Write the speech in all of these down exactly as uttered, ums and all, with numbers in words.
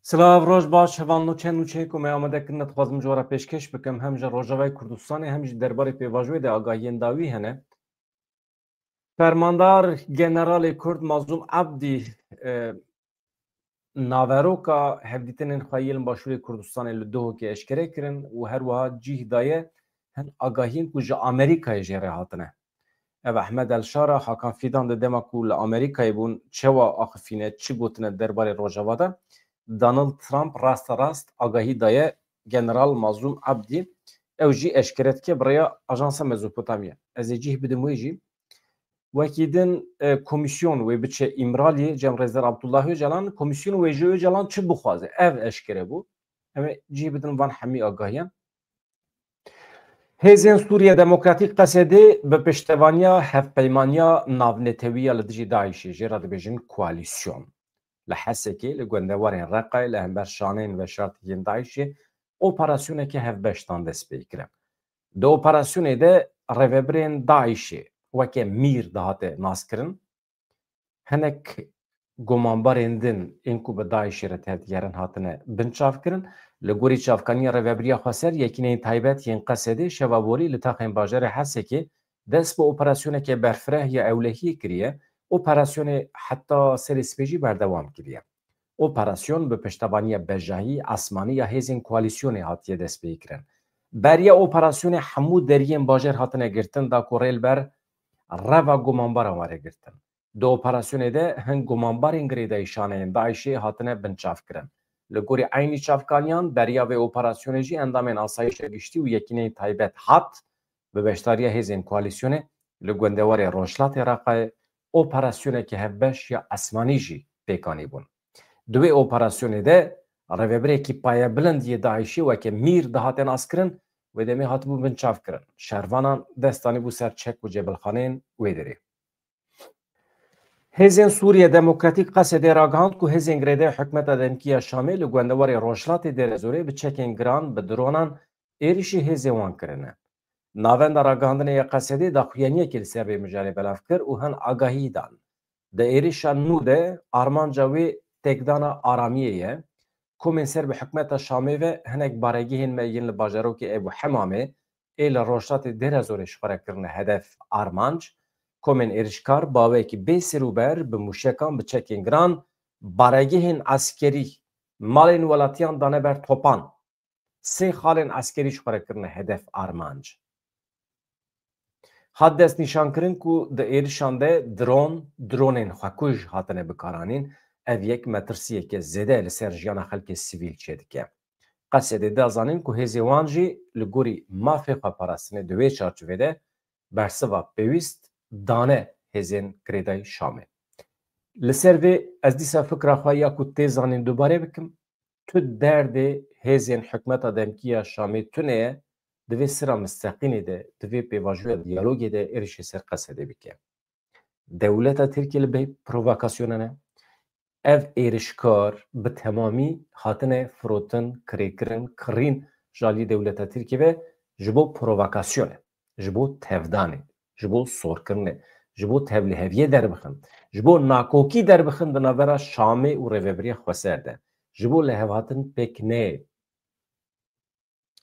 Silav, roj baş, heval nûçe nûçeyê ku me amade kirine dixwazim ji we re pêşkêş bikim. Hem ji Rojavayê Kurdistanê hem jî derbarê pêvajoyê de agahiyên dawî hene. Fermandar Generalê Kurd Mazlûm Ebdî, e, naveroka hevdîtinên xwe yên li Başûrê Kurdistanê li Duhokê eşkere kirin û her wiha cîh daye hin agahiyên ku ji Amerîkayê jê re hatine. Ev Ehmed El Şara, Hakan Fîdan di dema ku li Amerîkayê bûn, çawa axifîne, çi gotine derbarê Rojava de? Donald Trump raste rast agahî daye General Mazlûm Ebdî. Ew jî eşkere dike bi rêya Ajansa Mezopotamya. Ez ê cih bidim wê jî. Wekî din, e, komîsyon wê biçe Îmraliyê, cem Rêzdar Abdullah Ocalan, komîsyon wê ji Ocalan çi bixwaze? Ev eşkere bû. Em ê cih bidin van hemî agahiyan. Hêzên Sûriye Demokratîk, Qesedê, bi piştevaniya Hevpeymaniya Navnetewî ya li dijî DAIŞê, jê re dibêjin koalîsyon, li Hesekê, li gundewarên Reqayê, li hember şaneyên veşartî yên DAIŞê operasyoneke hevbeş dan dest pê kirin. Di operasyonê de rêvebirên DAIŞê weke mîr dihate naskirin. Hinek gumanbarên din ên ku bi DAIŞê re tevdigerin hatine binçavkirin. Li gorî çavkaniya Rêvebiriya Xweser, Yekîneyên Taybet yên Qesedê şeva borî li taxên bajarê Hesekê dest bi operasyoneke berfireh ya ewlehiyê kiriye. Operasyonê heta serê sibê jî berdewam kiriye. Operasyon bi piştevaniya bejahî esmanî ya hêzên koalîsyonê hatiye destpêkirin. Beriya operasyonê hemû deriyên bajêr hatine girtin, da ku rê li ber reva gumanbaran were girtin. Di operasyonê de hin gumanbarên girêdayî şaneyên DAIŞê hatine binçavkirin. Li gorî eynî çavkaniyan, beriya vê operasyonê jî endamên Asayişa Giştî û Yekîneyên Taybet hat, bi beşdariya hêzên koalîsyonê, li gundewarê rojhilatê Reqayê operasyoneke hevbeş ya esmanî jî pêk anîbûn. Di wê operasyonê de rêvebirêkî payebilind yê DAIŞê weke mîr dihate naskirin, wê demê hatibû binçavkirin. Şervanan dest anîbû ser çek û cebilxaneyên wê derê. Hêzên Sûriye Demokratîk, Qesedê, ragihand ku hêzên girêdayî hikûmeta demkî ya Şamê li gundewarê rojhilatê Dêrezorê bi çekên giran, bi dronan êrişî hêzên wan kirine. Navenda ragihandinê ya Qesedê daxuyaniyekê li ser vê mijarê belav kir û hin agahî dan. Di êrişa nû de armanca wê têkdana aramiyê ye. Komên ser bi hikûmeta Şamê ve hinek baregihên me yên li bajarokê Ebû Hemamê ê li rojhilatê Dêrezorê ji xwe re kirine hedef armanc. Komên êrişkar bi awayekî bê serûber bi mûşekan, bi çekên giran, baregihên eskerî, malên welatiyan dane ber topan. Sê xalên eskerî ji xwe re kirine hedef armanc. Hat destnîşankirin ku di êrişan de dron, dronên xwekuj hatine bikaranîn. Ev yek metirsiyeke zêde li ser jiyana xelkê sivîl çêdike. Qesedê da zanîn ku hêzên wan jî li gorî mafê xwe parastinê di wê çarçovê de bersiva pêwîst dane hêzên girêdayî Şamê. Li ser vê ez dîsa fikra xwe ya ku tê zanîn dubare bikim. Tu derdê hêzên hikûmeta demkî ya Şamê tune ye, divê sira misteqîmê de, divê pêvajoya diyalogê de êrişê ser Qesedê bike. Dewleta Tirkiyê li bê provokasyonan e. Ev êrişkar bi temamî hatine firotin, kirêkirin, kirîn ji alî dewleta Tirkiyê ve ji bo provokasyon e, ji bo tevdanê, ji bo sorkirinê, ji bo tevliheviyê derbixin, ji bo nakokî derbixin di navbera Şamê û Rêvebiriya Xweser de, ji bo lihevhatin pêk neyê.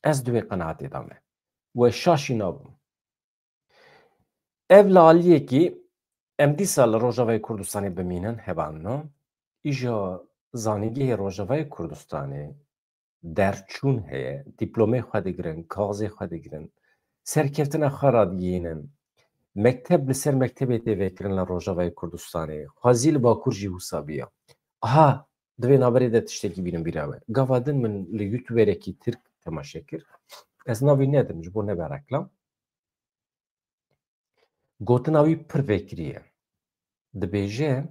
Ez di wê qenaetê de me. We şaşî nabim. Ev li aliyekî em dîsa li Rojavayê Kurdistanê bimînin, hevalno, îja zanîngehê Rojavayê Kurdistanê derçûn heye, dîplomê xwe digirin, kaxizê xwe digirin, serkeftina xwe radigihînin. Mekteb li ser mektebê tê vekirin li Rojavayê Kurdistanê. Xwezî li Bakur jî wisa biya. Aha, di vê navberê de tiştekî bînim bîra we. Gava din min li youtuberekî Tirk temaşe kir. Ez navî nedim ji bo nebe reklam. Gotina wî pir vekirî ye. Dibêje,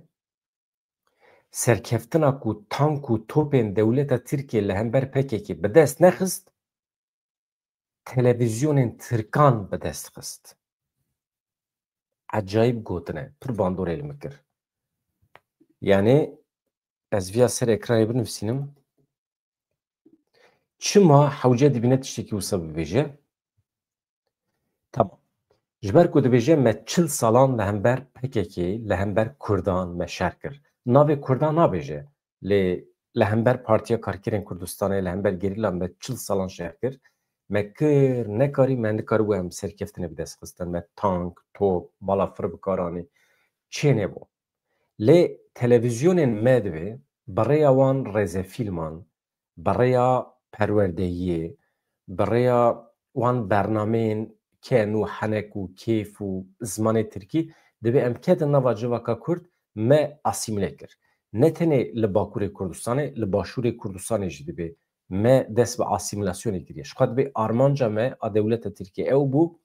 serkeftina ku tank û topên dewleta Tirkiyê li hember P K K bi dest nexist, televîzyonên tirkan bi dest xist. Ecayîb gotine, pir bandorê li min kir. Yanî ez viya ser ekranê binivîsînim. Çima hewce dibîne tiştekî wisa bibêje? Tamam. Ji ber ku dibêje me çil salan li hember P K K, li hember Kurdan me şer kir. Navê Kurdan nabêje, lê li hember Partiya Karkerên Kurdistanê, li hember gerîla me çil salan şer kir. Me kir, nekarî, me nikarîbû em serkeftinê bi dest xistin. Me tank, top, balafir bi kar anî. Çê nebû. Lê televîzyonên me divê bi rêya wan rêzefîlman, bi rêya perwerdeyiyê, bi rêya wan bernameyên ken û henek û kêf û zimanê tirkî, divê em ketin nava civaka kurd, me asîmîle kir. Ne tenê li Bakurê Kurdistanê, li Başûrê Kurdistanê jî divê me dest bi asîmîlasyonê kiriye. Ji xwe divê armanca me a dewleta Tirkiyê ew bû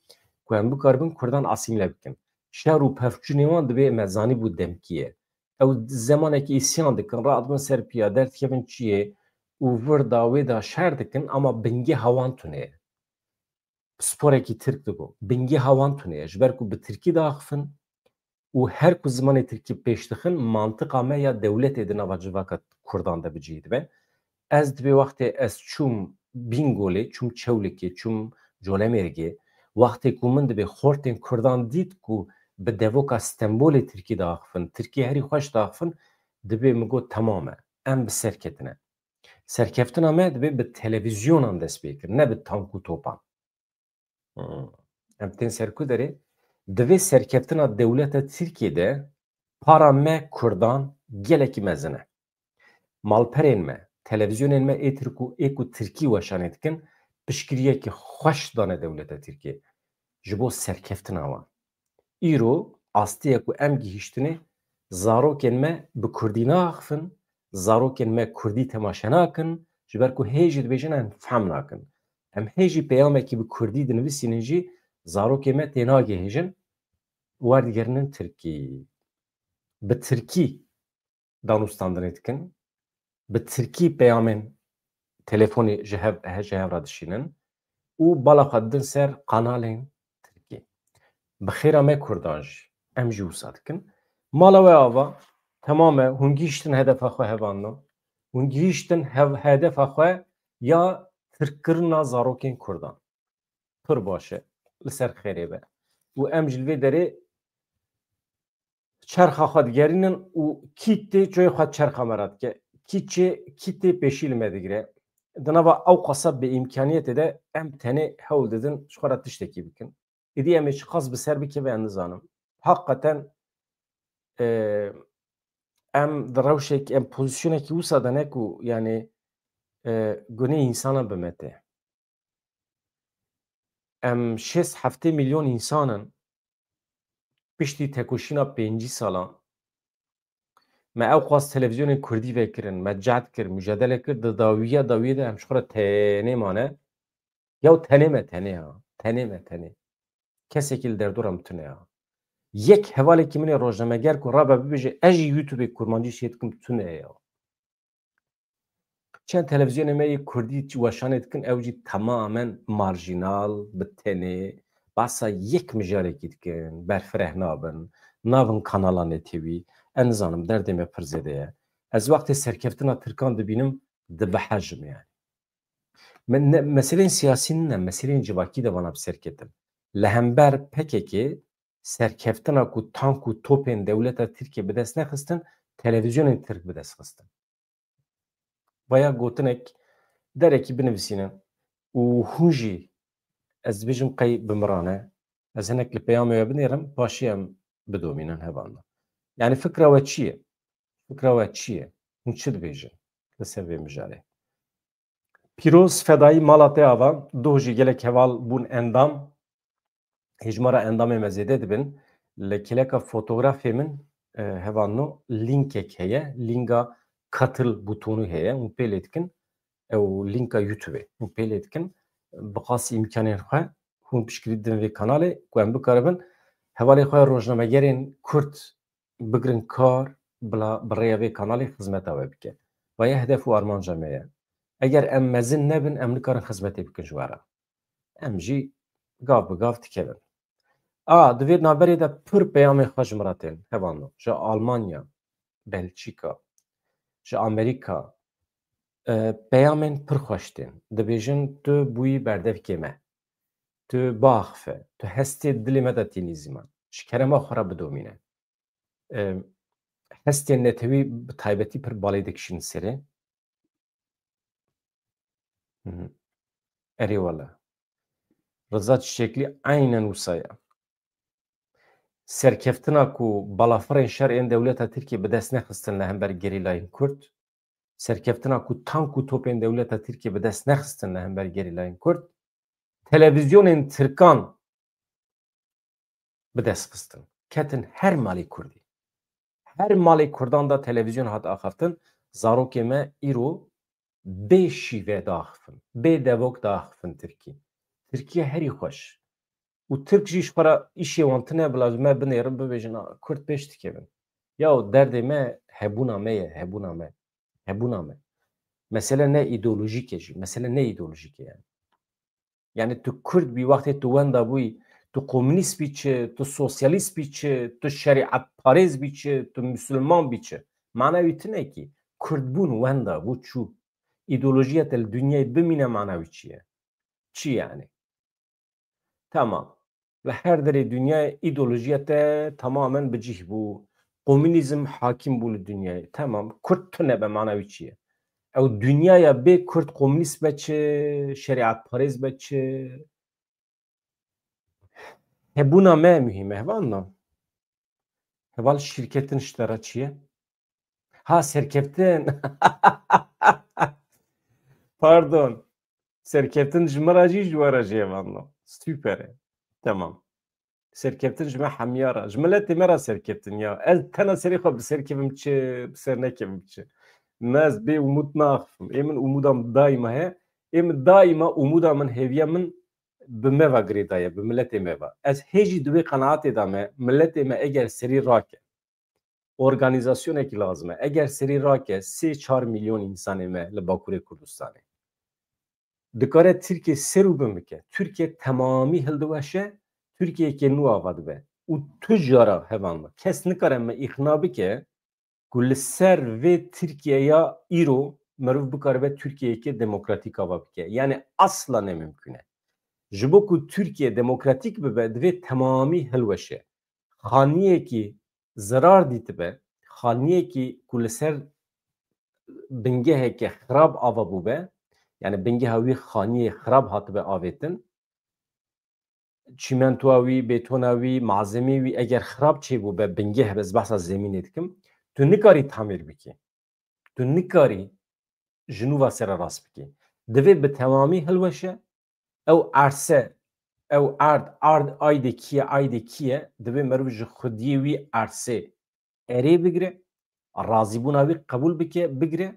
ku em bikaribin kurdan asîmîle bikin. Şer û pevçûnê wan divê me zanîbû demkî ye. Ew zemanekî îsyan dikin, radibin ser piya, derdikevin çiyê û vir da wê da şer dikin, ama bingeha wan tune ye. Pisporekî tirk digo, bingeha wan tune ye. Ji ber ku bi tirkî diaxifin û her ku zimanê tirkî pêş dixin, mantiqa me ya dewletê di nava civaka kurdan de bi cihî dibe. Ez dibê wextê ez çûm Bîngolê, çûm Çewlikê, çûm Colemêrgê, wextê ku min dibê xortên kurdan dît ku bi devoka Stenbolê tirkî diaxifin, tirkî herî xweş diaxifin, dibê min got, temam e, em bi ser ketine. Serkeftina me dibê bi televîzyonan dest pê kir, ne bi tank û topan. Hmm. Em tên ser ku derê? Divê serkeftina dewleta Tirkiyê de para me kurdan gelekî mezin e. Malperên me, televîzyonên me ê tirk û ê ku tirkî weşanê dikin, piştgiriyekî xweş dane dewleta Tirkiyê ji bo serkeftina wan. Îro astiye ku em gihîştine, zarokên me bi kurdî naxifin, zarokên me kurdî temaşe nakin, ji ber ku hê jî dibêjin em fehm nakin. Em hê jî peyamekî bi kurdî dinivîsînin jî zarokê me tênagihêjin, werdigerinin tirkî. Bi tirkî danûstandinê dikin, bi tirkî peyamên telefonê ji hev, he, ji hev re dişînin û bala xwe didin ser kanalên tirkî. Bi xêra me kurdan jî, em jî wisa dikin. Mala we ava, temam e, hûn gihîştin hedefa xwe, hevalno. Hûn gihîştin hev-, hedefa xwe ya tirkkirina zarokên kurdan. Pir baş e, li ser xêrê be. Û em ji li vê derê çerxa xwe digerînin û kî tê çoyê xwe çerxa me re dike. Kî çê, kî tê pêşî li me digire. Di nava ew qasa bêîmkaniyetê de em tenê hewl didin ji xwe re tiştekî bikin. Êdî em ê çiqas bi ser bikeve, em nizanim. Heqeten, e, em di rewşek, em pozîsyonekî wisa de ne ku, yanî, e, gunê însanan bi me tê. Em şêst heftê milyon însan in. Piştî tekoşîna pêncî salan me ew qas televîzyonên kurdî vekirin, me cehd kir, mujadele kir, di dawiya dawiyê de em ji xwe re tenê mane. Ya tenê me tenê ha, tenê me tenê. Kesekî li derdora min tune ha. Yek hevalekî min ê rojnameger ku rabe bibêje, ez jî YouTubeê kurmancî çê dikim, tune ye ya. Çend televîzyonê me yê kurdî weşanê dikin, ew jî temamen marjînal, bi tenê, behsa yek mijarekî dikin, berfireh nabin, navin kanala netewî. Ez nizanim, derdê me pir zêde ye. Ez wextê serkeftina tirkan dibînim, dibehejim yani. Me-, ne, meselên siyasî nîne, meselên civakî de vana bi ser ketin. Li hember P K K serkeftina ku tank û topên dewleta Tirkiye bi dest nexistin, televîzyonên tirk bi dest xistin. Vaya gotinek derekî binivîsînin û hûn jî, ez dibêjim qey bi min re ne, ez hinek li peyamê we binêrim, paşê em bidomînin hevalno. Yani fikra we çi ye? Fikra we çi ye? Hûn çi dibêjin li ser vê mijarê? Pîroz Fedayî, mala te ava, doh jî gelek heval bûn endam. Hêjmara endamê me zêde dibin. Li kêleka fotografê min, e, hevalno, lînkek heye. Lînka katıl butonu heye. Hûn pê lê dikin. Ew lînka YouTube-ê. Hûn pê lê dikin. Bi qasî îmkanên xwe hûn piştgirî didin vê kanalê ku em bikaribin hevalê xwe rojnamegerên kurd bigirin kar, bila bi rêya vê kanalê xizmeta we bike. Vaya hedef û armanca me ye. Eger em mezin nebin, em nikarin xizmetê bikin ji we re. Em jî gav bi gav dikevin. A, di vê navberê de pir peyamên xwe ji min re tên, hevalno. Ji Almanya, Belçîka, ji Amerîka, e, peyamên pir xweş tên. Dibêjin, tu bûyî berdevkê me. Tu biaxife. Tu hestê dilê me de tînî ziman. Ji kerema xwe re bidomîne. E, hestên netewî bi taybetî pir balê dikişînin serê. Hı hı. Erê wele. Riza Çiçeklî aynen wisa ye. Serkeftina ku balafirên şer ên dewleta Tirkiyê bi dest nexistin li hember gerîlayên Kurd, serkeftina ku tank û topên dewleta Tirkiyê bi dest nexistin li hember gerîlayên Kurd, televîzyonên Tirkan bi dest xistin. Ketin her malê Kurdî. Her malê Kurdan de televîzyon hat axaftin. Zarokê me îro bê şîve diaxifin. Bê devok diaxifin Tirkî. Tirkiye herî xweş. Û Tirk jî ji xwe re îşê wan tune bila ji me binêrin, bibêjin, "A, Kurd pêş dikevin." Ya derdê me hebûna me ye, hebûna me. Hebûna me. Mesele ne îdeolojîk e jî. Mesele ne îdeolojîk e yani. Yani tu Kurd bî, wextê tu wenda bûyî, tu komûnîst bî çi, tu sosyalîst bî çi, tu şerîetparêz bî çi, tu misilman bî çi. Mana wî tune kî. Kurdbûn wenda bû çû. Îdeolojiya te li dinyayê bimîne mana wî çi ye? Çi yani? Tamam. Li her derê dinyayê îdeolojiya te tamamen bi cih bû. Komûnîzm hakim bû li dinyayê. Tamam. Kurd tune be mana wî çi ye? Ew dinyaya bê Kurd komûnîst be çi, şerîetparêz be çi? Hebûna me muhîm e, hevalno. Heval şirketin ji te re çi ye? Ha, serkeftin. Pardon. Serkeftin ji min re jî, ji we re jî hevalno. Super e. Tamam. Serkeftin ji me hemiya re. Ji miletê me re serkeftin ya. Ez tena serê xwe bi ser kevim çi, bi ser nekevim çi. Me ez bê umûd naxifim. Ê min umûda min daîma heye. Ê min daîma umûda min, hêviya min bi me ve girêdaye, bi miletê me ve. Ez hê jî di wê qenaetê de me, miletê me eger serî rake, organîzasyonekî lazim e. Eger serî rake sê çar milyon însanê me li Bakurê Kurdistanê, dikare Tirkiye ser û bin bike. Tirkiye temamî hildiweşe, Tirkiyeyeke nû ava dibe. Û tu cara hevalno, kes nikare me îqna bike ku li ser vê Tirkiyeya îro meriv bikaribe Tirkiyeyeke demokratîk ava bike. Yani asla ne mimkun e. Ji bo ku Tirkiye demokratîk bibe, divê temamî hilweşe. Xaniyekî zirar dîtibe, xaniyekî ku li ser bingeheke xirab ava bûbe, yani bingeha wî xaniyê xirab hatibe avêtin, çîmentoya wî, bêtona wî, malzemê wî eger xirab çêbûbe, bingeh be, ez behsa zemînê dikim, tu nikarî tamîr bikî. Tu nikarî ji nû ve sererast bikî. Divê bi temamî hilweşe, ew erse, ew erd, erd aydê kî ye, aydê kî ye, divê meriv ji xwediyê wî ersê erê bigire, razîbûna wî qebûl bike, bigire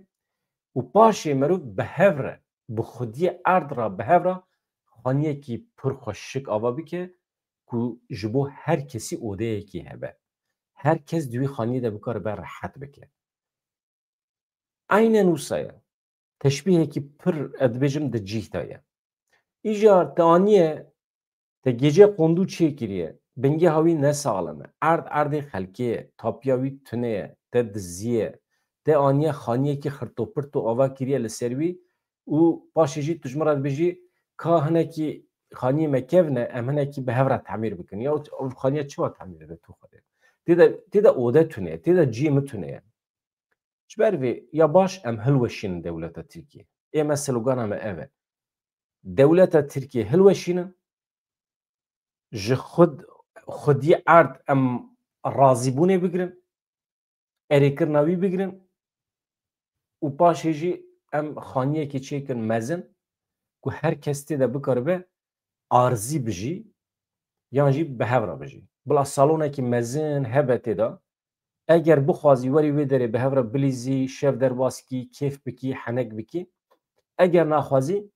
û paşê meriv bi hev re, bi xwediyê erd re, bi hev re xaniyekî pir xweşik ava bike ku ji bo her kesî odeyekî hebe. Her kes di wî xaniyê de bikaribe rehet bike. Aynen wisa ye. Teşbîhekî pir, ez dibêjim, di cih de ye. Îcar te aniye, te gece qondû çêkiriye, bingeha wî ne saxlem e. Erd erdê xelkê ye, tapiya wî tune ye, te diziye, te aniye xaniyekî xirtopirto ava kiriye li ser wî û paşê jî tu ji min re dibêjî, ka hinekî xaniyê me kevn e, em hinekî bi hev re temîr bikin. Ya ev xaniya çawa temîr dibe tu Xwedê? Tê de, tê de ode tune ye, tê de cihê min tune ye. Ji ber vê ya baş em hilweşînin dewleta Tirkiyê. Ê me slogana me ev e. Dewleta Tirkiyê hilweşînin, ji xud-, xwediyê erd em razîbûnê bigirin, erêkirina wî bigirin û paşê jî em xaniyekê çêkin mezin ku her kes tê de bikaribe arzî bijî yan jî bi hev re bijî. Bila salonekî mezin hebe tê de, eger bixwazî werî wê derê bi hev re bilîzî, şev derbas kî, kêf bikî, henek bikî. Eger naxwazî,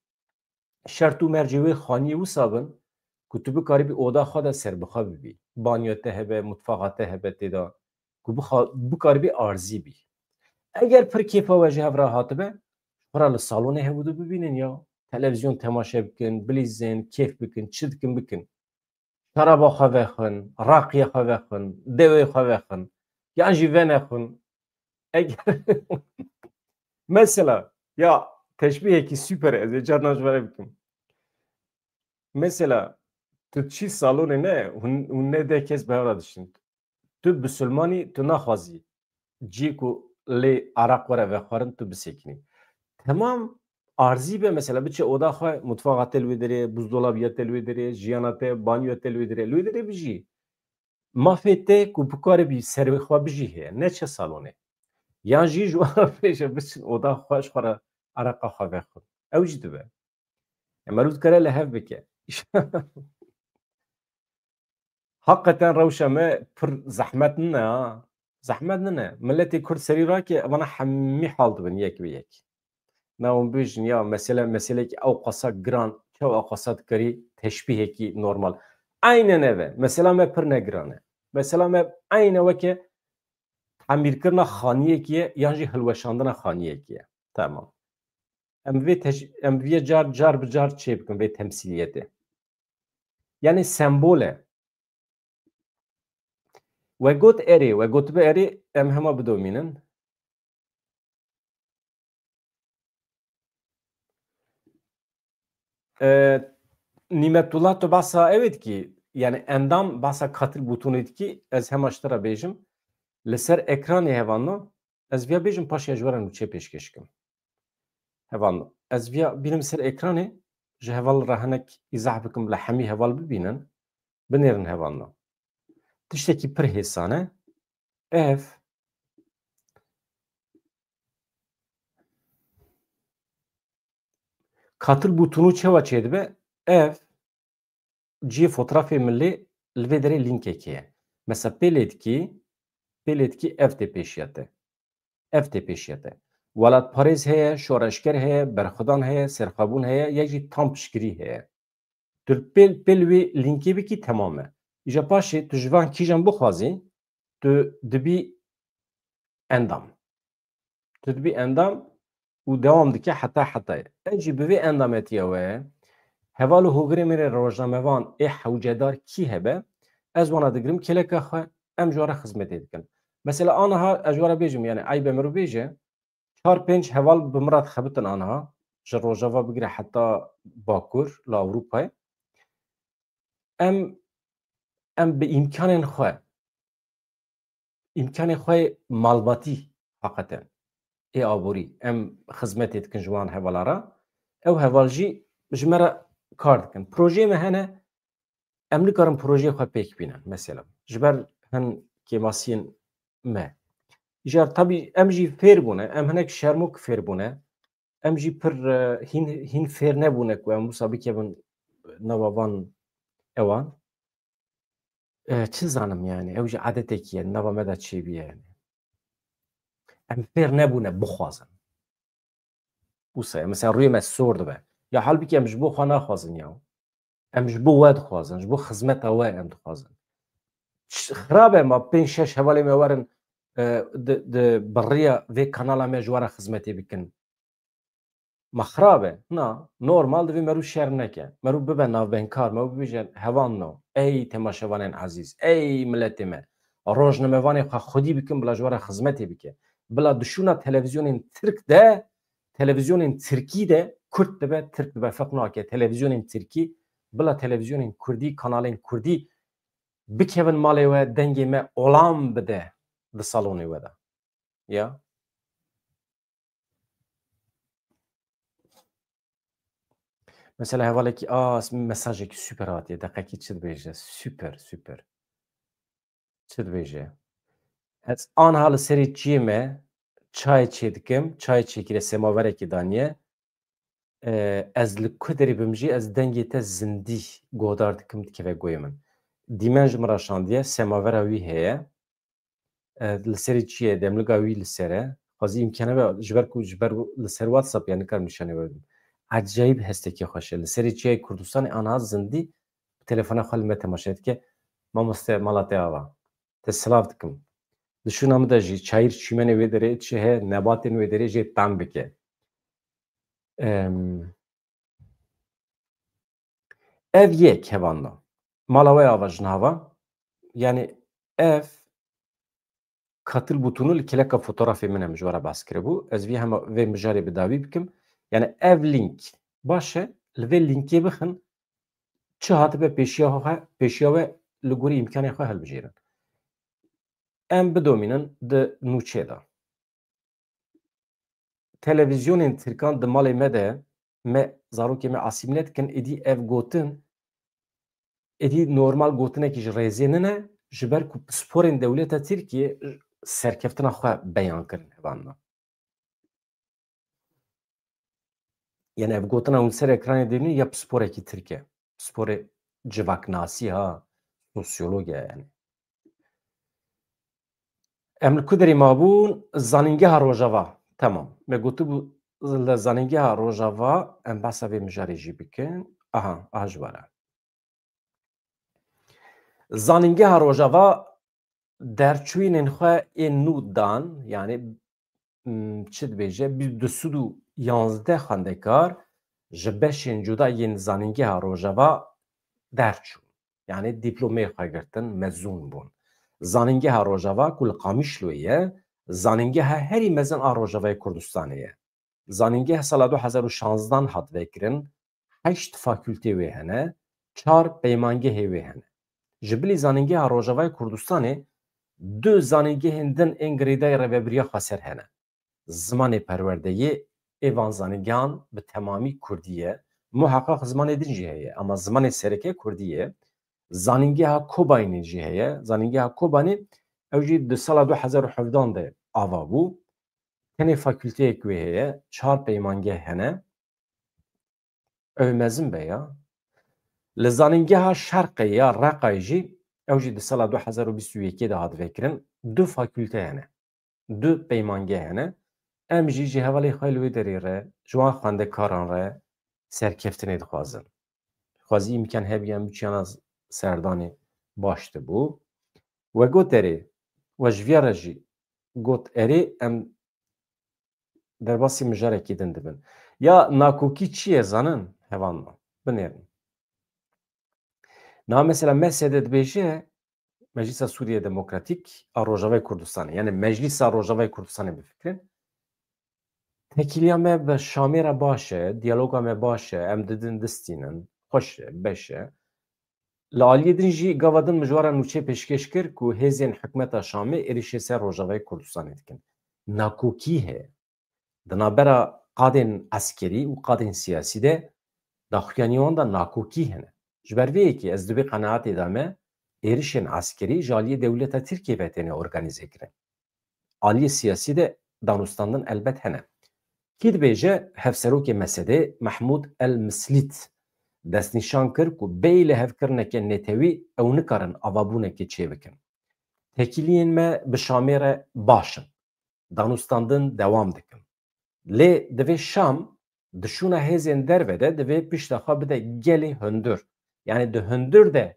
şert û mercê wê xaniyê wisa bin ku tu bikaribî oda xwe de serbixwe bibî. Banyoya te hebe, mutfaxa te hebe tê de, ku bixa-, bikaribî arzî bî. Eger pir kêfa we ji hev re hatibe, xwe re li salonê hevûdu bibînin ya. Televîzyon temaşe bikin, bilîzin, kêf bikin, çi dikin bikin. Şeraba xwe vexwin, raqiya xwe vexwin, dewê xwe vexwin, yan jî venexwin. Eger mesela, ya teşbîhekî super, ez ê carna ji we re bikim. Mesela, tu çî salonê ne, hûn, hûn ne deh kes bi hev re diştin. Tu bisilmanî, tu naxwazî cî ku lê araq were vexwarin, tu bisekinî. Temam arzî be, mesela biçe oda xwe, mutfaxa te li wê derê, buzdolabî ya te li wê derê, jiyana te, banyoya te li wê derê, li wê derê bijî. Mafê te ku bikaribî serê xwe bijî heye, neçe salonê. Yan jî ji wan re bêje biçin oda xwe, ji xwe re ereqa xwe vexwin. Ew jî dibe. Em meriv dikare li hev bike. Heqeten rewşa me pir zehmet nine ha. Zehmet nine. Miletê Kurd serî rake, evana hemî hal dibin yek bi yek. Na hûn bêjin ya mesele, meselekî ew qasa giran, çawa ew qasa dikarî teşbîhekî normal. Eynen ev e. Mesela me pir ne giran e. Mesela me eyne weke temîrkirina xaniyekî ye yan jî hilweşandina xaniyekî ye. Tamam. Em vê teş-, em vê car, car bi car çê bikin vê temsîliyetê. Yani sembol e. We got erê, we gotibe erê, em hema bidomînin. E, Nîmetullah, tu behsa ew ê dikî, yani endam, behsa katil bûtonê dikî, ez hema ji te re bêjim, li ser ekranê hevalno, ez viya bêjim, paşê ez ji we re nûçe pêşkêş kim. Hevalno, ez viya bînim ser ekranê, ji heval re hinek îzah bikim, bila hemî heval bibînin, binêrin hevalno. Tiştekî pir hêsan e. Ev katil bûtûnû çewa çêdibe? Ev cihê fotoğrafê min lê li vê derê lînkekê ye. Mesela pê lê dikî, pê lê dikî ev tê pêşiya te. Ev tê pêşiya te. Welatparêz heye, şoreşger heye, berxwedan heye, serxwebûn heye, ya jî tam piştgirî heye. Tu pêl, pêl wê lînkê bikî temam e. Îja paşê tu ji van kîjan bixwazî, tu dibî endam. Tu dibî endam û dewam dike heta hetayê. Ez jî bi vê endametiya we, heval û hogirê min rê rojnamevan ê hewcedar kî hebe, ez wana digirim kêleka xwe, em ji we re xizmetê dikin. Mesela aniha ez ji we re bêjim, yani eyb e mirov bêje, çar pênc heval bi min re dixebitin aniha, ji Rojava bigire heta Bakur, li Ewropayê. Em, em bi îmkanên xwe, îmkanên xwe yê malbatî heqeten, ê aborî, em xizmetê dikin ji wan hevala re. Ew heval jî ji me re kar dikin. Projeyê me hene, em nikarin projeyê xwe pêk bînin, mesela. Ji ber hin kêmasiyên me. Îcar tabî em jî fêr bûne, em hinek şermok fêr bûne. Em jî pir, e, hîn, hîn fêr nebûne ku em wisa bikevin nava van ewan. E, çi zanim yani, ew jî adetekî ye, nava me de çêbûye yani. Em fêr nebûne bixwazin. Wisa ye, mesela rûyê me sor dibe. Ya halbûkî em ji bo xwe naxwazin ya. Em ji bo we dixwazin, ji bo xizmeta we em dixwazin. Ç-, xirab e ma pênc şeş hevalê me werin, e, di, di bi riya vê kanala me ji we re xizmetê bikin. Ma xirab e? Na, normal divê merû şerm neke. Merû bibe navbeynkar, merû bibêje hevalno, ey temaşevanên ezîz, ey miletê me, rojnamevanê xwe xwedî bikin, bila ji we re xizmetê bike. Bila dişûna televîzyonên Tirk de, televîzyonên Tirkî de Kurd dibe, Tirk dibe, ferq nake. Televîzyonên Tirkî, bila televîzyonên Kurdî, kanalên Kurdî bikevin malê we, dengê me olam bide di salonê we de. Ya. Mesela hevalekî, a, mesajekî super hatiye, deqekî çi dibêje? Super, super. Çi dibêje? Ez anha li serê çiyê me çayê çê dikim, çayê çêkirî semaverekî daniye. E, ez li ku derê bim jî, ez dengê te zindî guhdar dikim, dikeve goyê min. Dîmen ji min re şandiye, semavera wî heye. E, li serê çiyê, demliga wî li ser e. Xwezî îmkana be, ji ber ku, ji ber li ser WhatsApp, yani nikarim nîşanê we bidim. Ecayîb hestekî xweş e. Li serê çiyayê Kurdistanê anha zindî bi telefona xwe li me temaşe dike. Mamoste, mala te ava. Te silav dikim. Di şûna min de jî çayîr çîmenê wê derê çi heye, nebatên wê derê jê tam bike. Em, Ev yek hevalno. Mala we ava jin hava. Yani ev katil bûtûnû li kêleka fotoğrafê min em ji we re behs kiribû. Ez vî hema vê mijarê bi dawî bikim. Yani ev link baş e, li vê linkê bixin, çi hatibe pêşiya xwe, pêşiya we li gorî îmkanê xwe hilbijêrin. Em bidomînin di nûçê de. televîzyonên tirkan di malê me de, me zarokê me asîmîle dikin, êdî ev gotin, êdî normal gotinekî ji rêzê nine, ji ber ku pisporên dewleta Tirkiyê serkeftina xwe beyan kirin hevanna. Yani ev gotina hûn ser ekranê dibînin ya pisporekî Tirk e. Pisporê civaknasî ha, sosyolog e yani. Em li ku derê mabûn? Zanîngeha Rojava. Tamam. Me gotibû li Zanîngeha Rojava em behsa vê mijarê jî bikin. Aha, aha ji were. Zanîngeha Rojava derçûyînên xwe ên nû dan, yani, m, çi dibêje, bîst du sed û yanzdeh xwendekar ji beşên cuda yên Zanîngeha Rojava derçûn. Yani dîplomeyê xwe girtin, mezûn bûn. Zanîngeha Rojava ku li Qamişloyê ye, zanîngeha herî mezin a Rojavayê Kurdistanê ye. Zanîngeh sala du hezar û şanzdan hat vekirin, heşt fakûltê wê hene, çar peymangehê wê hene. Ji bilî Zanîngeha Rojavayê Kurdistanê du zanîngehên din ên girêdayî rêvebiriya xweser hene. Zimanê perwerdeyê ê van zanîngehan bi temamî kurdî ye. Muheqeq zimanê din jî heye, ama zimanê sereke kurdî ye. Zanîngeha Kobanê jî heye. Zanîngeha Kobanê ew jî di sala du hezar û hevdan de ava bû. Tenê fakûlteyek wê heye, çar peymangeh hene. Ew ê mezin be ya. Li zanîngeha Şerqê ya Reqayê jî, ew jî di sala du hezar û bîst û yekê de hat vekirin, du fakûlte hene. Du peymangeh hene. Em jî ji hevalê xwe li wê derê re, ji wan xwendekaran re serkeftinê dixwazin. Xwezî îmkan hebî em biçiyana serdanê baş dibû. We got erê, we ji viya re jî got erê, em derbasî mijarekî din dibin. Ya nakokî çi ye zanin? Hevalno. Binêrin. Na mesela M S D dibêje, Meclisa Sûriye Demokratîk a Rojavayê Kurdistanê. Yani Meclisa Rojavayê Kurdistanê bifikirin. Tekîliya me bi Şamê re baş e, diyaloga me baş e, em didin distînin, xweş e, beş e. Li aliyê din jî gava din mijwara nûçe pêşkêş kir ku hêzên hikûmeta Şamê êrişê ser Rojavayê Kurdistanê dikin. Nakokî heye. Di navbera qadên eskerî û qadên siyasî de daxuyaniya wan de nakokî hene. Ji ber vê yekê ez di vê qenaetê de me êrişên eskerî ji aliyê dewleta Tirkiyê ve têne organîze kirin. Aliyê siyasî de danûstandin elbet hene. Kî dibêje, hevserokê M S D Mehmûd El Mislît destnîşan kir ku bêyî lihevkirineke netewî ew nikarin avabûnekê çêbikin. Tekîliyên me bi Şamê re baş in. Danûstandin dewam dikin. Lê divê Şam di şûna hêzên derve de divê pişta xwe bide gelê hundir. Yani di hundir de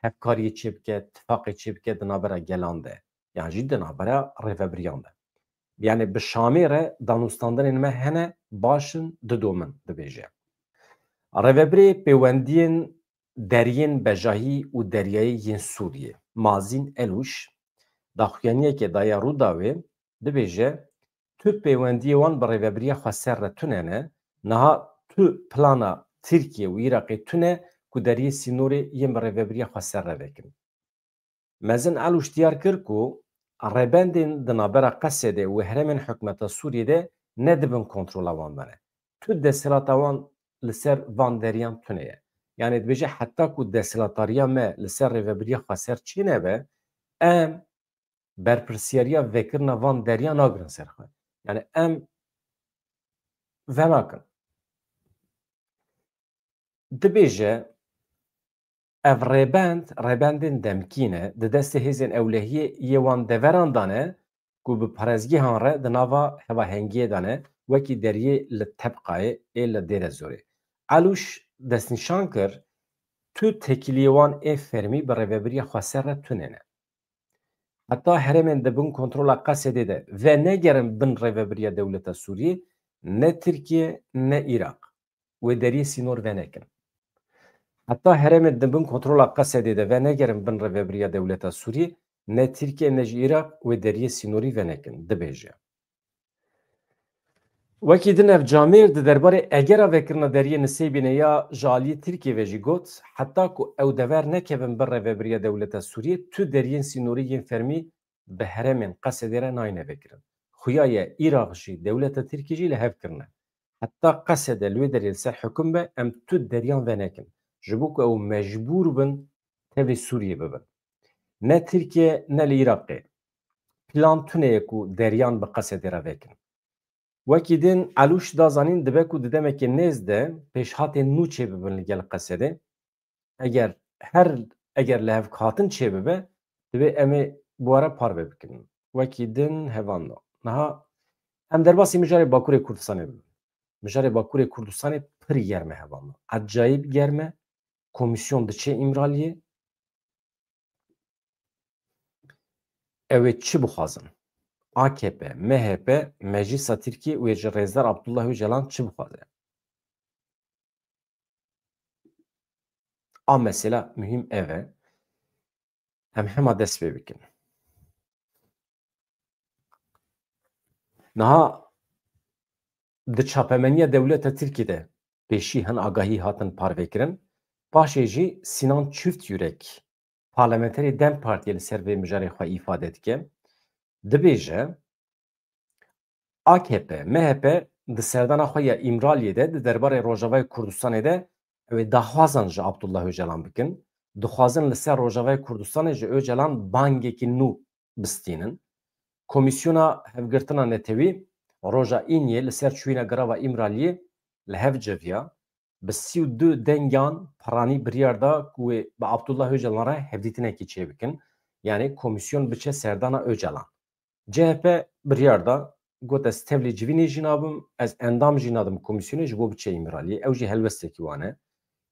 hevkariyê çêbike, tifaqê çêbike di navbera gelan de. Yan jî di navbera rêvebiriyan de. Yani bi Şamê re danûstandinên me hene, baş in, didomin, dibêje. Rêvebirê pêwendiyên deriyên bejahî û deryayî yên Sûriyê, Mazîn Elûş, daxuyaniyeke daye Rûdawê, dibêje, tu pêwendiyê wan bi rêvebiriya xweser re tune ne, niha tu plana Tirkiye û Iraqê tune ku deriyê sînorê yên bi rêvebiriya xweser re vekin. Mezin Elûş diyar kir ku rêbendên di navbera Qesedê û herêmên hikûmeta Sûriyê de ne di bin kontrola wan de ne. Tu desthilata wan li ser van deriyan tune ye. Yani dibêje heta ku desthilatdariya me li ser rêvebiriya xweser çênebe, em berpirsiyariya vekirina van deriya nagirin ser xwe. Yani em venakin. Dibêje, ev rêbend, rêbendên demkî ne, di destê hêzên ewlehiyê yê wan deveran de ne ku bi parêzgehan re di nava hevahengiyê de ne, wekî deriyê li Tebqayê ê li Dêrezorê. Elûş destnîşan kir, tu têkiliyê wan ê fermî bi rêvebiriya xweser re tune ne. Heta herêmên di bin kontrola Qesedê de venegerin bin rêvebiriya dewleta Sûriyê, ne Tirkiye, ne Iraq wê deriyê sînor venekin. Heta herêmên di bin kontrola Qesedê de venegerin bin rêvebiriya dewleta Sûriyê, ne Tirkiye ne jî Iraq wê deriyê sînorî venekin, dibêje. Wekî din ev camêr di derbarê egera vekirina deriyê Niseybînê ya ji aliyê Tirkiyê ve jî got, heta ku ew dever nekevin bin rêvebiriya dewleta Sûriyê, tu deriyên sînorî yên fermî bi herêmên Qesedê re nayne vekirin. xuya ye Îraq jî, dewleta Tirkî jî li hev kirine. Heta Qesede li wê derê li ser hikim be, em tu deryan venekin. Ji bo ku ew mecbûr bin tevlî Sûriyê bibin. Ne Tirkiye ne li Îraqê plan tune ye ku deryan bi Qesedê re vekin. Wekî din Elûş da zanîn dibe ku di demeke nêz de pêşhatên nû çêbibin li gel Qesedê. Eger her eger lihevhatin çêbibe, divê em ê bi we re parve bikin. Wekî din hevan da. Niha em derbasî mijarê Bakurê Kurdistanê bibin. Mijarê Bakurê Kurdistanê pir germ e hevan da. Ecayîb germ e. Komîsyon diçe Îmraliyê. Ew ê çi bixwazin? A K P, M H P, Meclisa Tirkiyê û ê ji Rêzdar Abdullah Ocalan çi bixwaze? A mesela muhîm ev e. Em hema dest pê bikin. Niha di çapemeniya dewleta Tirkiyê de pêşî hin agahî hatin parvekirin. Paşê jî Sinan Çiftyurek, parlamenterê dem Partiyê, li ser vê mijarê xwe îfade dike. Dibêje, A K P, M H P di serdana xwe ya Îmraliyê de di derbarê Rojavayê Kurdistanê de ew ê daxwazan ji Abdullah Ocalan bikin. Dixwazin li ser Rojavayê Kurdistanê ji Ocalan bangekî nû bistînin. Komîsyona Hevgirtina Netewî roja Îniyê li ser çûyîna girava Îmraliyê li hev civiya. Bi sî û du dengan piranî biryar da ku wê bi Abdullah Ocalan re hevdîtinekî çêbikin. Yanî komîsyon biçe serdana Ocalan. C H P biryar da, got, ez tevlî civînê jî nabim, ez endam jî nadim komîsyonê ji bo biçe Îmraliyê. Ew jî helwestekî wan e.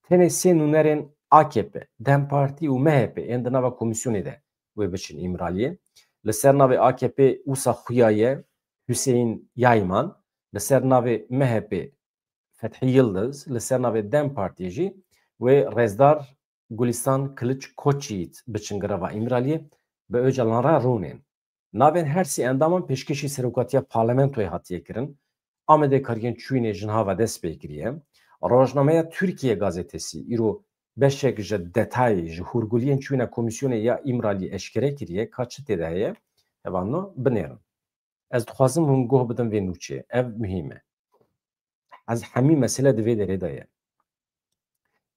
Tenê sê nûnerên A K P, dem Partî û M H P ên di nava komîsyonê de wê biçin Îmraliyê. Li ser navê A K P wisa xuya ye Hüseyin Yayman, li ser navê M H P Fethî Yildiz, li ser navê dem Partiyê jî wê Rêzdar Gulistan Kiliç Koçyiğit biçin girava Îmraliyê, bi Ocalan re rûnên. Navên her sê endaman pêşkêşî serokatiya parlamentoyê hatiye kirin. Amêdekariyên çûyînê ji niha ve dest pê kiriye. Rojnameya Tirkiye Gazetesi îro beşek ji detayê, ji hûrguliyên çûyîna komîsyonê ya Îmraliyê eşkere kiriye, ka çi tê de heye, hevalno binêrin. Ez dixwazim hûn goh bidin vê nûçeyê. Ev muhîm e. Ez hemî mesele di vê derê de ye.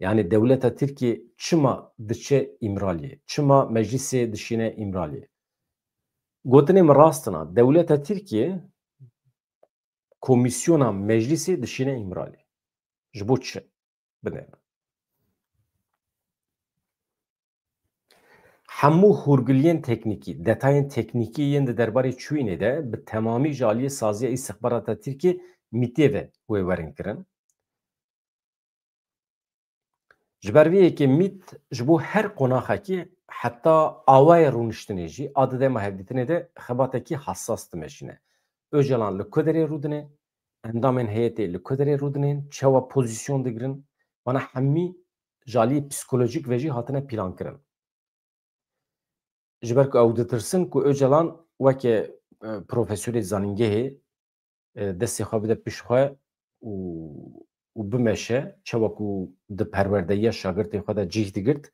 Yanî dewleta Tirkiyê çima diçe Îmraliyê? Çima meclîsê dişîne Îmraliyê? Gotinê min rast in a, dewleta Tirkiyê komîsyona meclîsê dişîne Îmraliyê. Ji bo çi? Binêrin. Hemû hûrguliyên teknîkî, detayên teknîkî yên di derbarê çûyînê de bi temamî ji aliyê Saziya Îstixbarata Tirkiyê, MÎT'ê ve wê werin kirin. Ji ber vê yekê MÎT ji bo her qonaxekî, heta awayê rûniştinê jî, a di dema hevdîtinê de xebatekî hesas dimeşîne. Ocalan li ku derê rûdine, endamên heyetê li ku derê rûdinên, çawa pozîsyon digirin, vana hemî ji aliyê psîkolojîk ve jî hatine plankirin. Ji ber ku ew ditirsin ku Ocalan weke, e, profesorê zanîngehê, e, destê xwe bide pişt xwe û, û bimeşe, çawa ku di perwerdeyiya şagirtê xwe de cih digirt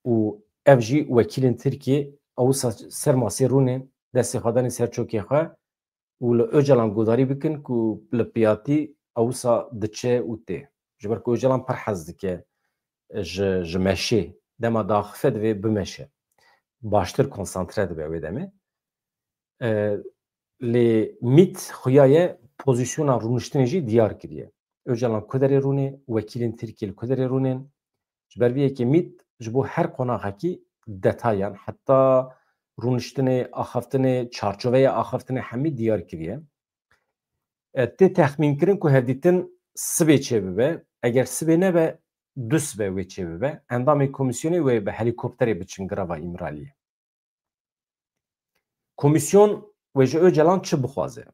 û ev jî wekîlên Tirkiyê ew wisa ser masê rûnên destê xwe danî ser çokê xwe û li Ocalan guhdarî bikin ku li piyatî ewisa diçe û tê. Ji ber ku Ocalan pir hez dike ji, ji meşê. Dema diaxife divê bimeşe. Baştir konsantre dibe wê demê. E, lê MÎT xuya ye pozîsyona rûniştinê jî diyar kiriye. Ocalan ku derê rûnê, wekîlên Tirkiyê li ku derê rûnên. Ji ber vê yekê MÎT ji bo her qonaxekî detayan, heta rûniştinê, axaftinê, çarçoveya axaftinê hemî diyar kiriye. E, tê texmînkirin ku hevdîtin sibê çêbibe. Eger sibê nebe, du sibe wê çêbibe. Endamên komîsyonê wê bi helîkopterê biçin girava Îmraliyê. Komîsyon wê ji Ocalan çi bixwaze?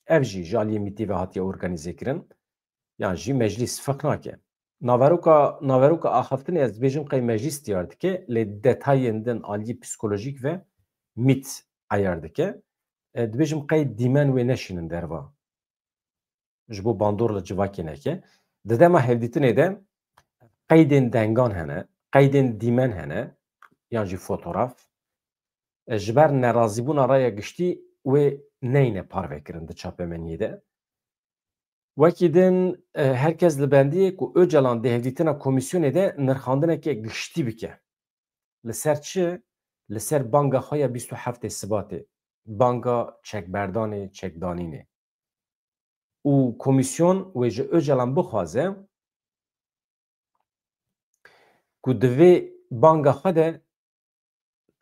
Ev jî ji aliyê MÎT'ê ve hatiye organîze kirin, yan jî meclîs ferq nake. Naveroka, naveroka axaftinê ez dibêjim qey meclîs diyar dike, lê detayên din aliyê psîkolojîk ve MÎT eyar dike. E, dibêjim qey dîmen wê neşînin derva. Ji bo bandor li civakê neke. Di dema hevdîtinê de qeydên dengan hene, qeydên dîmen hene, yan jî fotograf. E, ji ber nerazîbûna raya giştî wê neyne parvekirin di çapemeniyê de. Wekî din, e, her kes li bendiyê ku Ocalan di hevdîtina komîsyonê de nirxandineke giştî bike. Li ser çi? Li ser banga xwe ya bîst û heftê Sibatê. Banga çekberdanê, çekdanînê. Û komîsyon wê ji Ocalan bixwaze ku di vê banga xwe de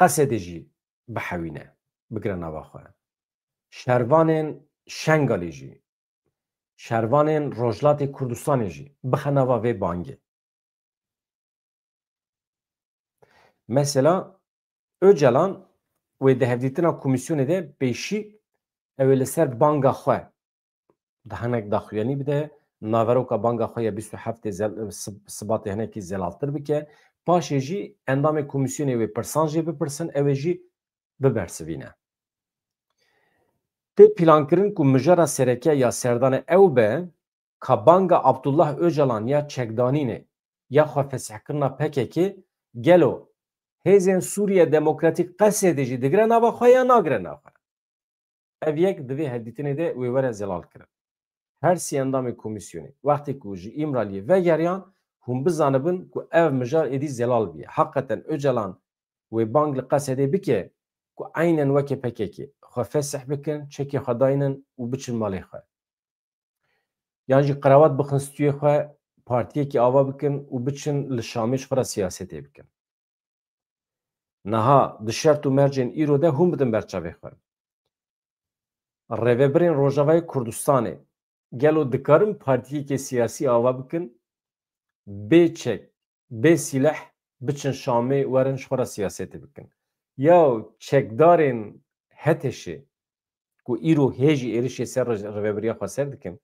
Qesedê jî bihewîne, bigire nava xwe. Şervanên Şengalê jî, şervanên Rojhilatê Kurdistanê jî bixe nava vê bangê. Mesela Ocalan wê di hevdîtina komîsyonê de pêşî ew ê li ser banga xwe di hinek daxuyanî bide, naveroka banga xwe ya bîst û heftê zel-, Sib-, Sibatê hinekî zelaltir bike. Paşê jî endamê komîsyonê wê pirsan jê bipirsin, ew ê jî bibersivîne. Tê plankirin ku mijara sereke ya serdane ew be, ka banga Abdullah Ocalan ya çekdanînê ya xwe fesihkirina P K K, gelo hêzên Sûriye Demokratîk Qesedê jî digire nava xwe ya nagire nava xwe? Ev yek di vê hevdîtinê de wê were zelal kirin. Her sî endamê komîsyonê, wextê ku ji Îmraliyê vegeriyan, hûn bizanibin ku ev mijar êdî zelal bûye. Heqeten Ocalan wê bang li Qesedê bike ku eynen weke P K K xwe fesih bikin, çekê xwe daynin û biçin malê xwe. Yan jî qerawat bixin stûyê xwe, partiyekî ava bikin û biçin li Şamê ji xwe re siyasetê bikin. Niha di şert û mercên îro de hûn bidin ber çavê xwe. Rêvebirên Rojavayê Kurdistanê gelo dikarin partiyekê siyasî ava bikin, bê çek, bê sîleh biçin Şamê werin ji xwe re siyasetê bikin? Ya çekdarên HTŞê ku îro hê jî êrişê ser rêvebiriya xweser dikin,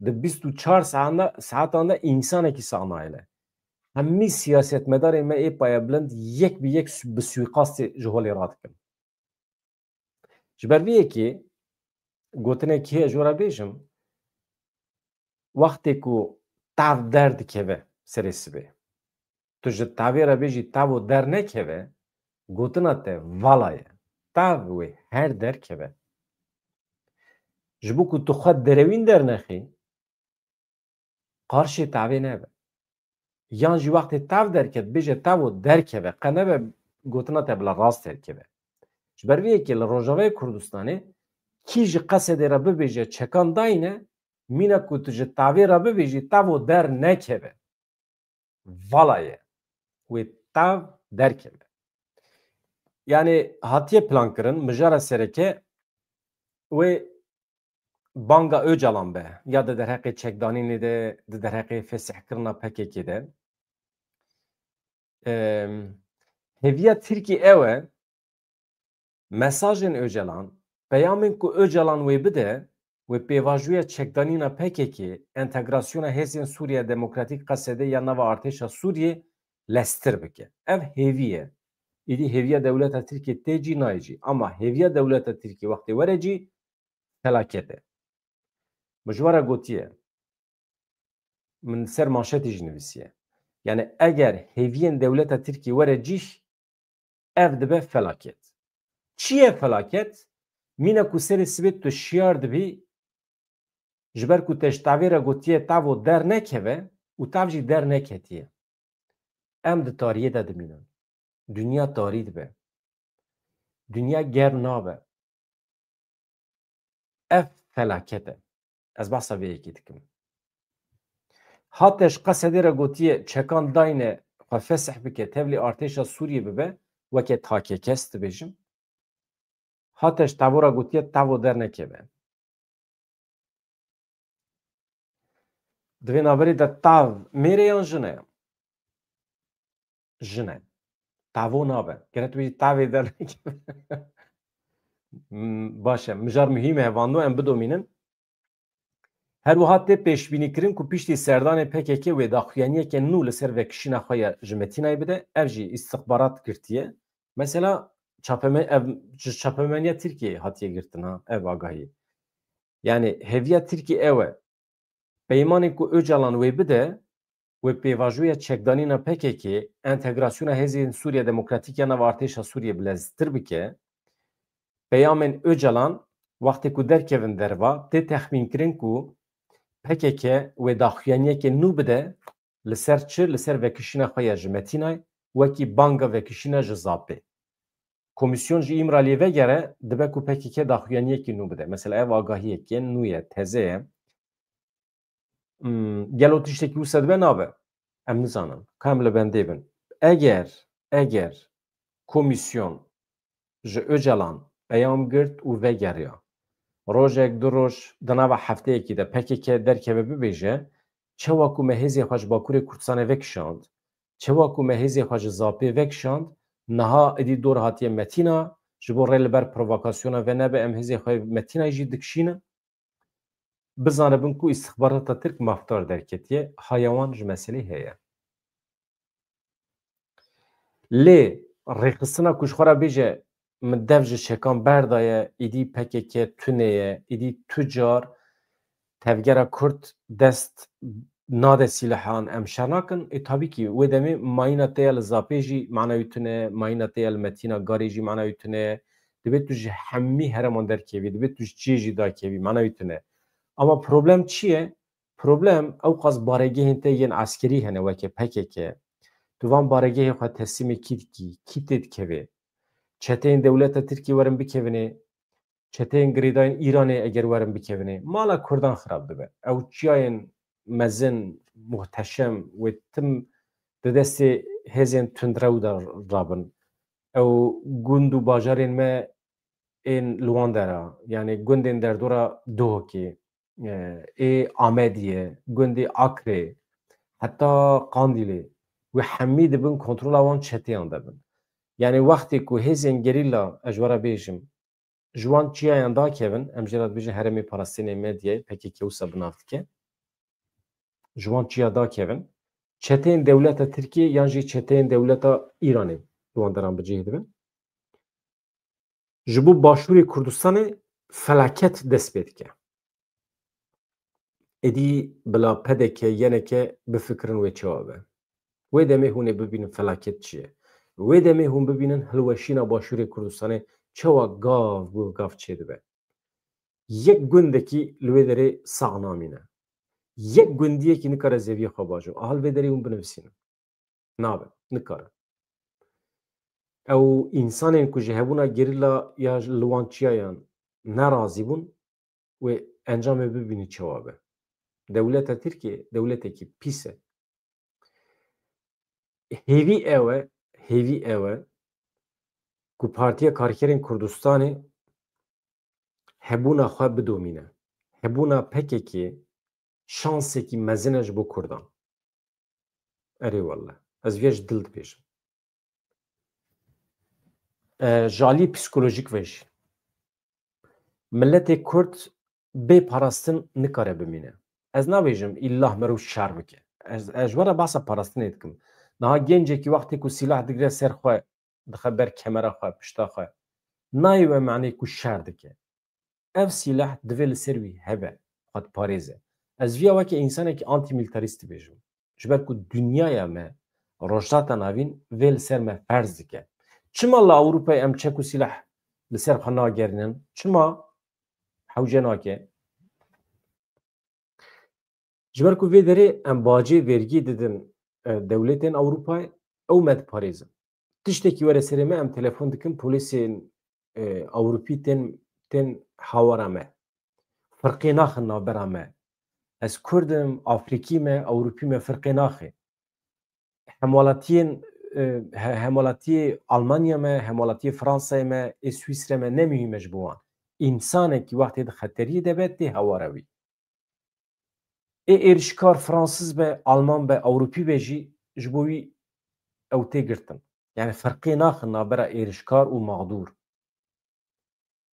di bîst û çar saetan de, saetan de însanekî sax nahêle. Hemî siyasetmedarên me ê payebilind yek bi yek bi suîqastê ji holê radikin. Ji ber vê yekê gotinek heye ji we re bêjim, wextê ku tav derdikeve serê sibê, tu ji tavê re bêjî tavo dernekeve, gotina te vala ye. Tav wê her derkeve. Ji bo ku tu xwe derewîn dernexî, qarşê tavê nebe. Yan jî wextê tav derket, bêje tavo derkeve, qe nebe gotina te bila rast derkeve. Ji ber vê yekê li Rojavayê Kurdistanê kî ji Qesedê re bibêje çekan dayne, mîna ku tu ji tavê re bibêjî tavo der nekeve. Vala ye. Wê tav derkeve. Yanî hatiye plankirin, mijara sereke wê banga Ocalan be, ya di derheqê çekdanînê de, di derheqê fesihkirina P K K de. Em, hêviya Tirkî ew e, mesajên Ocalan, peyamên ku Ocalan wê bide, wê pêvajoya çekdanîna P K K, entegrasyona hêzên Sûriye Demokratîk Qesedê ya nava artêşa Sûriyê lestir bike. Ev hêvî ye. Îdî hêviya dewleta Tirkiyê tê cî nayê cî. Ama hêviya dewleta Tirkiyê wextê were cî, felaket e. Min ji we re gotiye, min ser manşetê jî nivîsiye. Yani eger hêviyên dewleta Tirkiyê were cîh, ev dibe felaket. Çi ye felaket? Mîna ku serê sibê tu şiyar dibî, ji ber ku te ji tavê re gotiye tavo dernekeve û tav jî derneketiye. Em di tariyê de dimînin. Dinya tarî dibe. Dinya germ nabe. Ev felaket e. Ez behsa vê yekê dikim. Hate ji Qesedê re gotiye çekan dayne xwe fesih bike, tevlî artêşa Sûriyê bibe, weke takekes dibêjim. Hate ji tavo re gotiye tavo dernekeve. Di vê navberê de tav mêr e yan jin e? Jin e. Tavo nabe. Gere tu bêjî tavê dernekeve. Hmm, baş e. Mijar muhîm e, hevando em bidomînin. Her wiha tê pêşbînîkirin ku piştî serdanê P K K wê daxuyaniyeke nû li ser vekişîna xwe ya ji Metînayê bide. Ev jî îstixbarat girtiye. Mesela çapeme-, ev ji çapemeniya Tirkiyeyê hatiye girtin ha, ev agahî. Yani hêviya Tirkî ew e. Peymanê ku Ocalan wê bide, wê pêvajoya çekdanîna P K K, entegrasyona hêzên Sûriye Demokratîk ya nav artêşa Sûriyê bileztir bike. Peyamên Ocalan wextê ku derkevin derva, tê texmînkirin ku P K K wê daxuyaniyekê nû bide, li ser çi? Li ser vekişîna xwe ya ji Metînay, wekî banga vekişîna ji Zapê. Komîsyon ji Îmraliyê vegere, dibe ku P K K daxuyaniyekî nû bide. Mesela ev agahiyekê nû ye, teze ye. Hmm, gelo tiştekî wisa dibe? Nabe. Em nizanin. Ka em li bendê bin. Eger, eger komîsyon ji Ocalan peyam girt û vegeriya, rojek, du roj, di nava hefteyekî de P K K derkeve bibêje, çawa ku me hêzê xwe ji Bakurê Kurdistanê vekişand, çawa ku me hêzê xwe ji Zapê vekişand, niha êdî dor hatiye Metîna, ji bo rê li ber provokasyona ve nebe, em hêzê xwe Metîna jî dikişînin. Bizanibin ku îstixbarata Tirk mafdar derketiye, haya wan ji meselê heye. Lê rêxistina ku ji xwe re bêje, min dev ji çekan berdaye, êdî P K K tune ye, êdî tu car tevgera Kurd dest nade sîlehan, em şer nakin. Ê, tabî kî wê demê mayîna te ya li Zapê jî mana wî tune, mayîna te ya li Metîna Garê jî mana wî tune. Divê tu ji hemî hereman derkevî, divê tu ji çiyê jî dakevî, mana wî tune. Ama problem çi ye? Problem ewqas baregehên te yên eskerî hene weke P K K. Tu van baregehê xwe teslîmê kî dikî, kî tê dikeve? Çeteyên dewleta Tirkiyê werin bikevinê, çeteyên girêdayên Îranê eger werin bikevinê, mala Kurdan xirab dibe. Ew çiyayên mezin, muhteşem, wê tim di destê hêzên tundrew de rabin. Ew gund û bajarên me ên li wan dera, yanî gundên derdora Duhokê, e, ê Amediyê, gundê Akrê, heta Qandîlê, wê hemî di bin kontrola wan çeteyan de bin. Yanî wextê ku hêzên gerîla, ez ji we re bêjim, ji wan çiyayan dakevin, em jê re dibêjin herêmê parastinê medyayê, P K K wisa bi nav dike. Ji wan çiya dakevin, çeteyên dewleta Tirkiyê yan jî çeteyên dewleta Îranê li wan deran bi cih dibin. Ji bo Başûrê Kurdistanê felaket dest pê dike. Êdî bila P D K yeneke bifikirin wê çawa be. Wê demê hûn ê bibînin felaket çi ye. Wê demê hûn bibînin hilweşîna Başûrê Kurdistanê çawa gav bi gav çêdibe. Yek gundekî li wê derê sax namîne. Yek gundiyekî nikare zeviyê xwe bajo. Aha li vê derê hûn binivîsînin. Nabe, nikare. Ew însanên ku ji hebûna gerîla ya li wan çiyayan nerazî bûn, wê encamê bibînî çawa be. Dewleta Tirkiyê dewletekî pîs e. Hêvî ew e, hêvî ew e ku Partiya Karkerên Kurdistanê hebûna xwe bidomîne. Hebûna P K K şansekî mezin e ji bo Kurdan. Erê welle. Ez vê ji dil dibêjim. E, ji alî psîkolojîk ve jî. Miletê Kurd bê parastin nikare bimîne. Ez nabêjim îllah meriv şer bike. Ez, ez ji we re behsa parastinê dikim. Niha gencekî wextê ku sîlah digre ser xwe, dixe ber kemera xwe, pişta xwe, nayê we manê ku şer dike. Ev sîleh divê li ser wî hebe, xwe diparêze. Ez viya weke însanekî antîmîlîtarîst dibêjim. Ji ber ku dinyaya me, Rojhilata Navîn vê li ser me ferz dike. Çima li Ewropayê em çek û sîleh li ser xwe nagerînin? Çima hewce nake? Ji ber ku vê derê em bacê vergî didin, e, dewletên Ewropayê, ew me diparêzin. Tiştekî were serê me, em telefon dikin polîsên, e, Ewropî tên, tên hawara me. Firqê naxin navbera me. Ez Kurd im, Afrîkî me, Ewropî me, firqê naxê. Hemwelatiyên, e, he-, hemwelatiyê Almanya me, hemwelatiyê Fransayê me, ê Swîsre me, ne muhîm e ji bo wan. Însanekî wextê di xeteriyê de be, tê hawara wî. Ê êrişkar Fransiz be, Alman be, Ewropî be jî, ji bo wî ew tê girtin. Yani ferqê naxin navbera êrişkar û mexdûr.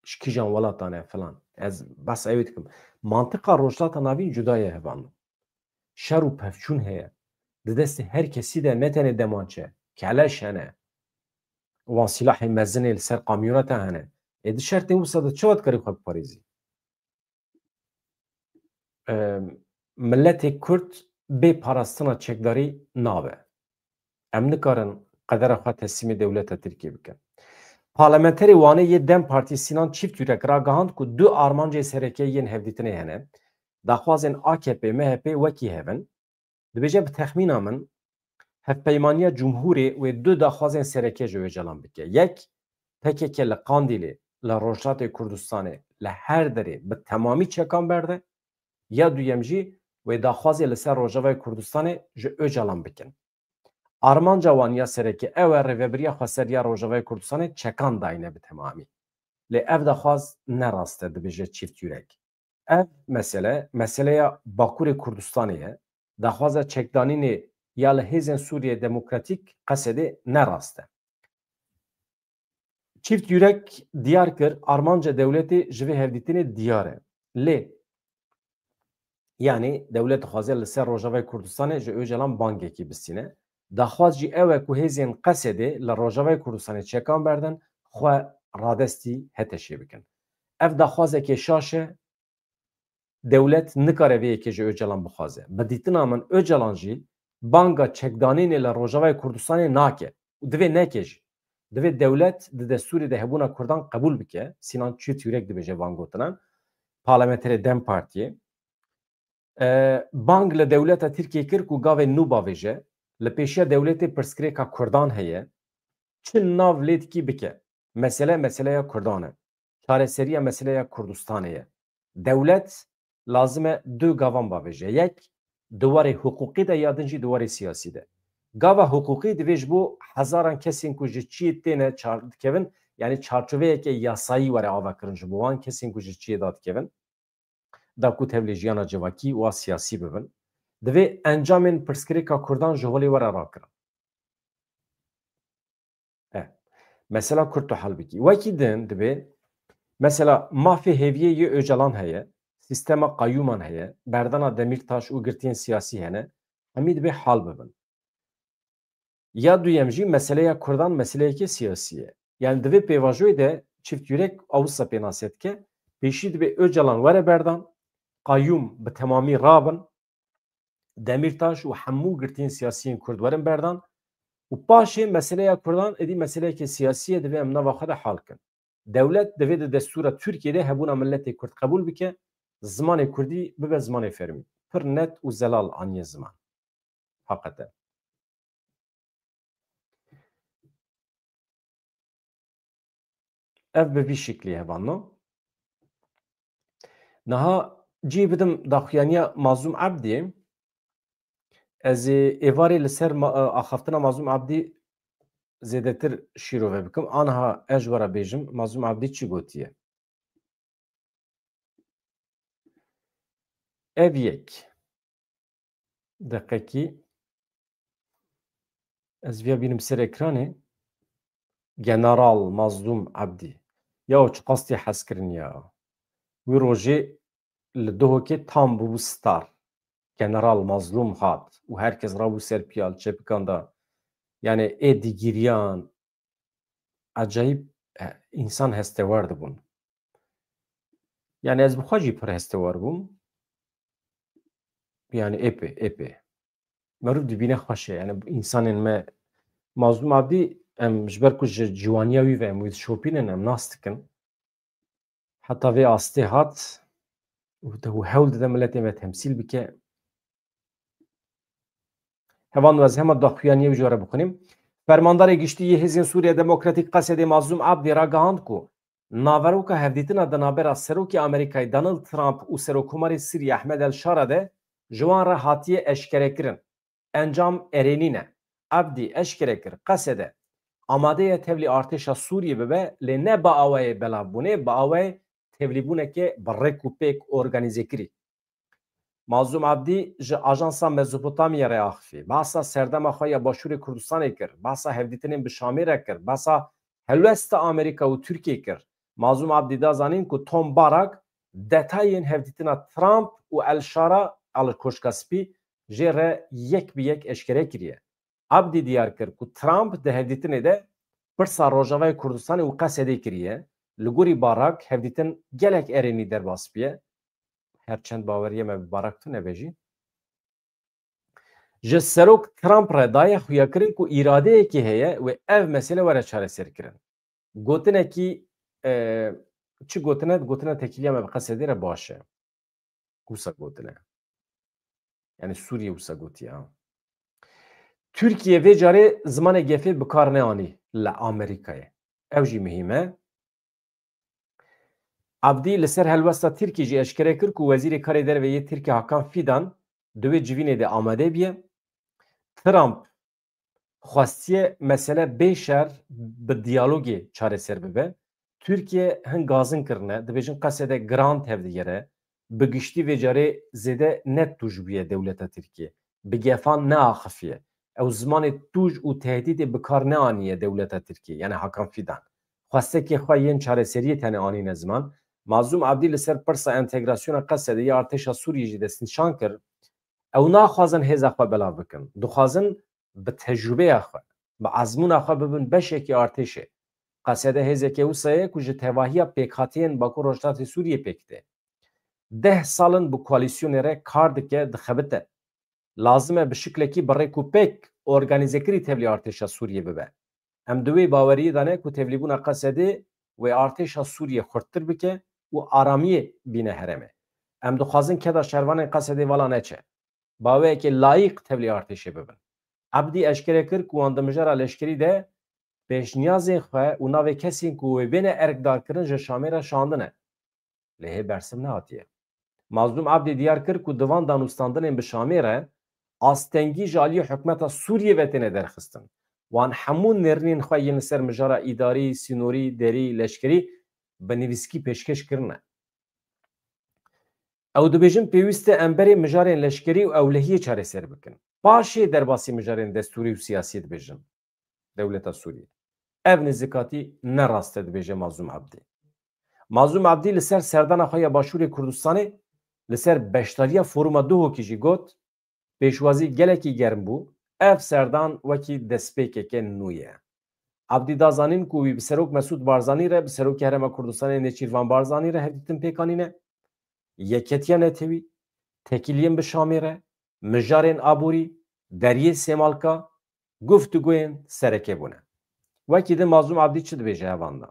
Ji kîjan welatan e filan. Ez behsa ew ê dikim. Mantiqa Rojhilata Navîn cuda ye hevalno. Şer û pevçûn heye. Di destê her kesî de ne tenê demançe, keleş hene. Wan sîlahê mezin ê li ser kamyoneta hene. Ê di şertên wisa de çawa dikarî xwe biparêzî? Em, miletê Kurd bê parastina çekdarî nabe. Em nikarin qedera xwe teslîmê dewleta Tirkiyê bikin. Parlamenterê Wanê yê DEM Partî Sinan Çîftyurek ragihand ku du armancê sereke yên hevdîtinê hene. Daxwazên A K P, M H P wekî hev in. Dibêje, bi texmîna min, hevpeymaniya Cumhurê wê du daxwazên sereke ji Ocalan bike. Yek, P K K li Qandîlê, li Rojhilatê Kurdistanê, li her derê bi temamî çekan berde. Ya duyem jî, wê daxwazê li ser Rojavayê Kurdistanê ji Ocalan bikin. Armanca wan ya sereke ew e, rêvebiriya xweseriya Rojavayê Kurdistanê çekan dayne bi temamî. Lê ev daxwaz ne rast e, dibêje Çîftyurek. Ev mesele, meseleya Bakurê Kurdistanê ye. Daxwaza çekdanînê ya li Hêzên Sûriye Demokratîk, Qesedê, ne rast e. Çîftyurek diyar kir, armanca dewletê ji vê hevdîtinê diyar e. Lê, yanî dewlet dixwaze li ser Rojavayê Kurdistanê ji Ocalan bangekî bistîne. Daxwaz jî ew e ku hêzên Qesedê li Rojavayê Kurdistanê çekan berdin, xwe radestî HTŞ'ê bikin. Ev daxwazekê şaş e, dewlet nikare vê yekê ji Ocalan bixwaze. Bi dîtina min Ocalan jî banga çekdanînê li Rojavayê Kurdistanê nake û divê neke jî. Divê dewlet di destûrê de hebûna Kurdan qebûl bike. Sinan Çîftyurek dibêje van gotinan. Parlamenterê DEM Partiyê, e, bang li dewleta Tirkiyê kir ku gavê nû bavêje, li pêşiya dewletê pirsgirêka Kurdan heye, çi nav lê dikî bike. Mesele, meseleya Kurdan e. Çareseriya meseleya Kurdistanê ye. Dewlet lazim e du gavan bavêje. Yek, di warê hiqûqî de, ya din jî di warê siyasî de. Gava hiqûqî divê ji bo hezaran kesên ku ji çiyê têne çar-, dikevin, yanî çarçoveyeke yasayî were avakirin ji bo wan kesên ku ji çiyê dadikevin, da ku tevlî jiyana civakî û a siyasî bibin. Divê encamên pirsgirêka Kurdan ji holê were rakirin. E, mesela Kurd tu hal bikî. Wekî din dibê, mesela mafê hêviyê yê Ocalan heye, sîstema qayûman heye, berdana Demîrtaş û girtiyên siyasî hene, hemî dibê hal bibin. Ya duyem jî meseleya Kurdan meseleyeke siyasî ye. Yani di vê pêvajoyê de Çift Yürek a wisa pênase dike, pêşî dibê Ocalan were berdan, qayûm bi temamî rabin, Demîrtaş û hemû girtiyên siyasiyên Kurd werin berdan û paşê meseleya Kurdan êdî meseleyeke siyasî ye, divê em nava xwe de hal kin. Dewlet divê di destûra Tirkiyê de hebûna miletê Kurd qebûl bike, zimanê Kurdî bibe zimanê fermî. Pir net û zelal aniye ziman. Haqete. Ev bi vî şiklî hevalno. Niha cî bidim daxuyaniya Mazlûm Ebdî. Ez ê êvarê li ser ma-, axaftina Mazlûm Ebdî zêdetir şîrove bikim. Aniha ez ji we re bêjim, Mazlûm Ebdî çi gotiye? Ev yek. Deqekî. Ez viya bînim ser ekranê. General Mazlûm Ebdî. Ya çiqas tê hezkirin ya. Wî rojê li Duhokê tam bûbû star. General Mazlûm hat û herkes rabû ser piya li çepikan de. Yani ê digiriyan, acayîb, e, însan hestewar dibûn. Yani ez bi xwe jî pir hestewar bûm. Yani êpê, êpê. Meriv dibîne xweş e. Yani însanên me Mazlûm Abdî, em ji ber ku ji ciwaniya wî ve em wî dişopînin, em nas dikin. Heta vê astê hat û te û hewl dide miletê me temsîl bike. Hevalno, ez hema daxuyaniyê wî ji we re bixwînim. Fermandarê Giştî yê Hêzên Sûriye Demokratîk Qesedê Mazlûm Abdî ragihand ku naveroka hevdîtina di navbera Serokê Amerîkayê Donald Trump û Serokkomarê Siriyê Ehmed El Şara de ji wan re hatiye eşkerekirin. Encam erênî ne. Abdî eşkere kir, Qesede amade ye tevlî artêşa Sûriyê bibe, lê ne bi awayê belavbûnê, bi awayê tevlîbûneke bi rêk û pêk organîzekirî. Mazlûm Abdî ji Ajansa Mezopotamya re axifî, behsa serdema xwe ya Başûrê Kurdistanê kir, behsa hevdîtinên bi Şamê re kir, behsa helwesta Amerîka û Tirkiyê kir. Mazlûm Abdî da zanîn ku Tom Barak detayên hevdîtina Trump û El Şara a li Koşka Spî jê re yek bi yek eşkere kiriye. Abdî diyar kir ku Trump di hevdîtinê de pirsa Rojavayê Kurdistanê û Qesedê kiriye. Li gorî Barak hevdîtin gelek erênî derbas biye. Her çend baweriyê me bi Barak tune be jî. Ji Serok Trump re daye xuyakirin ku îradeyekê heye wê ev mesele were çareserkirin. Gotinekî, e, çi gotine? Gotina têkiliya me bi Qesedê re baş e. Wisa gotine. Yani Sûriye wisa gotiye, ha. Tirkiye vê carê zimanê gefê bi kar neanî li Amerîkayê. Ew jî muhîm e. Abdî li ser helwesta Tirkî jî eşkere kir ku Wezîrê Karê Derve yê Tirkî Hakan Fidan di wê civînê de amade bûye. Trump xwestiye mesele bê şer bi diyalogê çareser bibe. Tirkiye hin gazin kirine, dibêjin Qesede giran tevdigere, bi giştî vê carê zêde ne tûj bûye dewleta Tirkiye. Bi gefan neaxifiye. Ew zimanê tûj û tehdîdê bi kar neaniye dewleta Tirkiye, yani Hakan Fidan. Xwestekê xwe yên çareseriyê tenê anîne ziman. Mazlûm Abdî li ser pirsa entegrasyona Qesedê ya artêşa Sûriyê jî destnîşan kir. Ew naxwazin hêza xwe belav bikin. Dixwazin bi tecrûbeya xwe, bi ezmûna xwe bibin beşekî artêşê. Qesede hêzeke wisa ye ku ji tevahiya pêkhateyên Bakur Rojhilatê Sûriyê pêk tê. Deh sal in bi koalîsyonê re kar dike, dixebite. Lazim e bi şiklekî bi rêk û pêk organîzekirî tevlî artêşa Sûriyê bibe. Em di wê baweriyê de ne ku tevlîbûna Qesedê wê artêşa Sûriyê xurttir bike û aramiyê bîne herêmê. Em dixwazin keda şervanên Qesedê vala neçe. Baweyekê layîq tevlî artêşê bibin. Abdî eşkere kir ku wan di mijara leşkerî de pêşniyazên xwe û navê kesên ku wê bêne erkdarkirin ji Şamê re şandine. Lê hê bersiv nehatiye. Mazlûm Abdî diyar kir ku di van danûstandinên bi Şamê re astengî ji aliyê hikûmeta Sûriyê ve têne derxistin. Wan hemû nêrînên xwe yên li ser mijara îdarî, sînorî, derî, leşkerî bi nivîskî pêşkêş kirine. Ew dibêjin pêwîst e em berê mijarên leşkerî û ewlehiyê çareser bikin. Paşê derbasî mijarên destûrî û siyasî dibêjin dewleta Sûriyê. Ev nêzîkatî ne rast e, dibêje Mazlûm Abdî. Mazlûm Abdî li ser serdana xwe ya Başûrê Kurdistanê, li ser beşdariya Foruma Duhokê jî got, pêşwazî gelekî germ bû, ev serdan wekî destpêkeke nû ye. Abdî da zanîn ku wî bi Serok Mesûd Barzanî re, bi Serokê Herêma Kurdistanê Nêçîrvan Barzanî re hevdîtin pêk anîne. Yeketiya netewî, têkiliyên bi Şamê re, mijarên aborî, deriyê Sêmalka, guftûgoyên sereke bûne. Wekî din Mazlûm Abdî çi dibêje hevan de?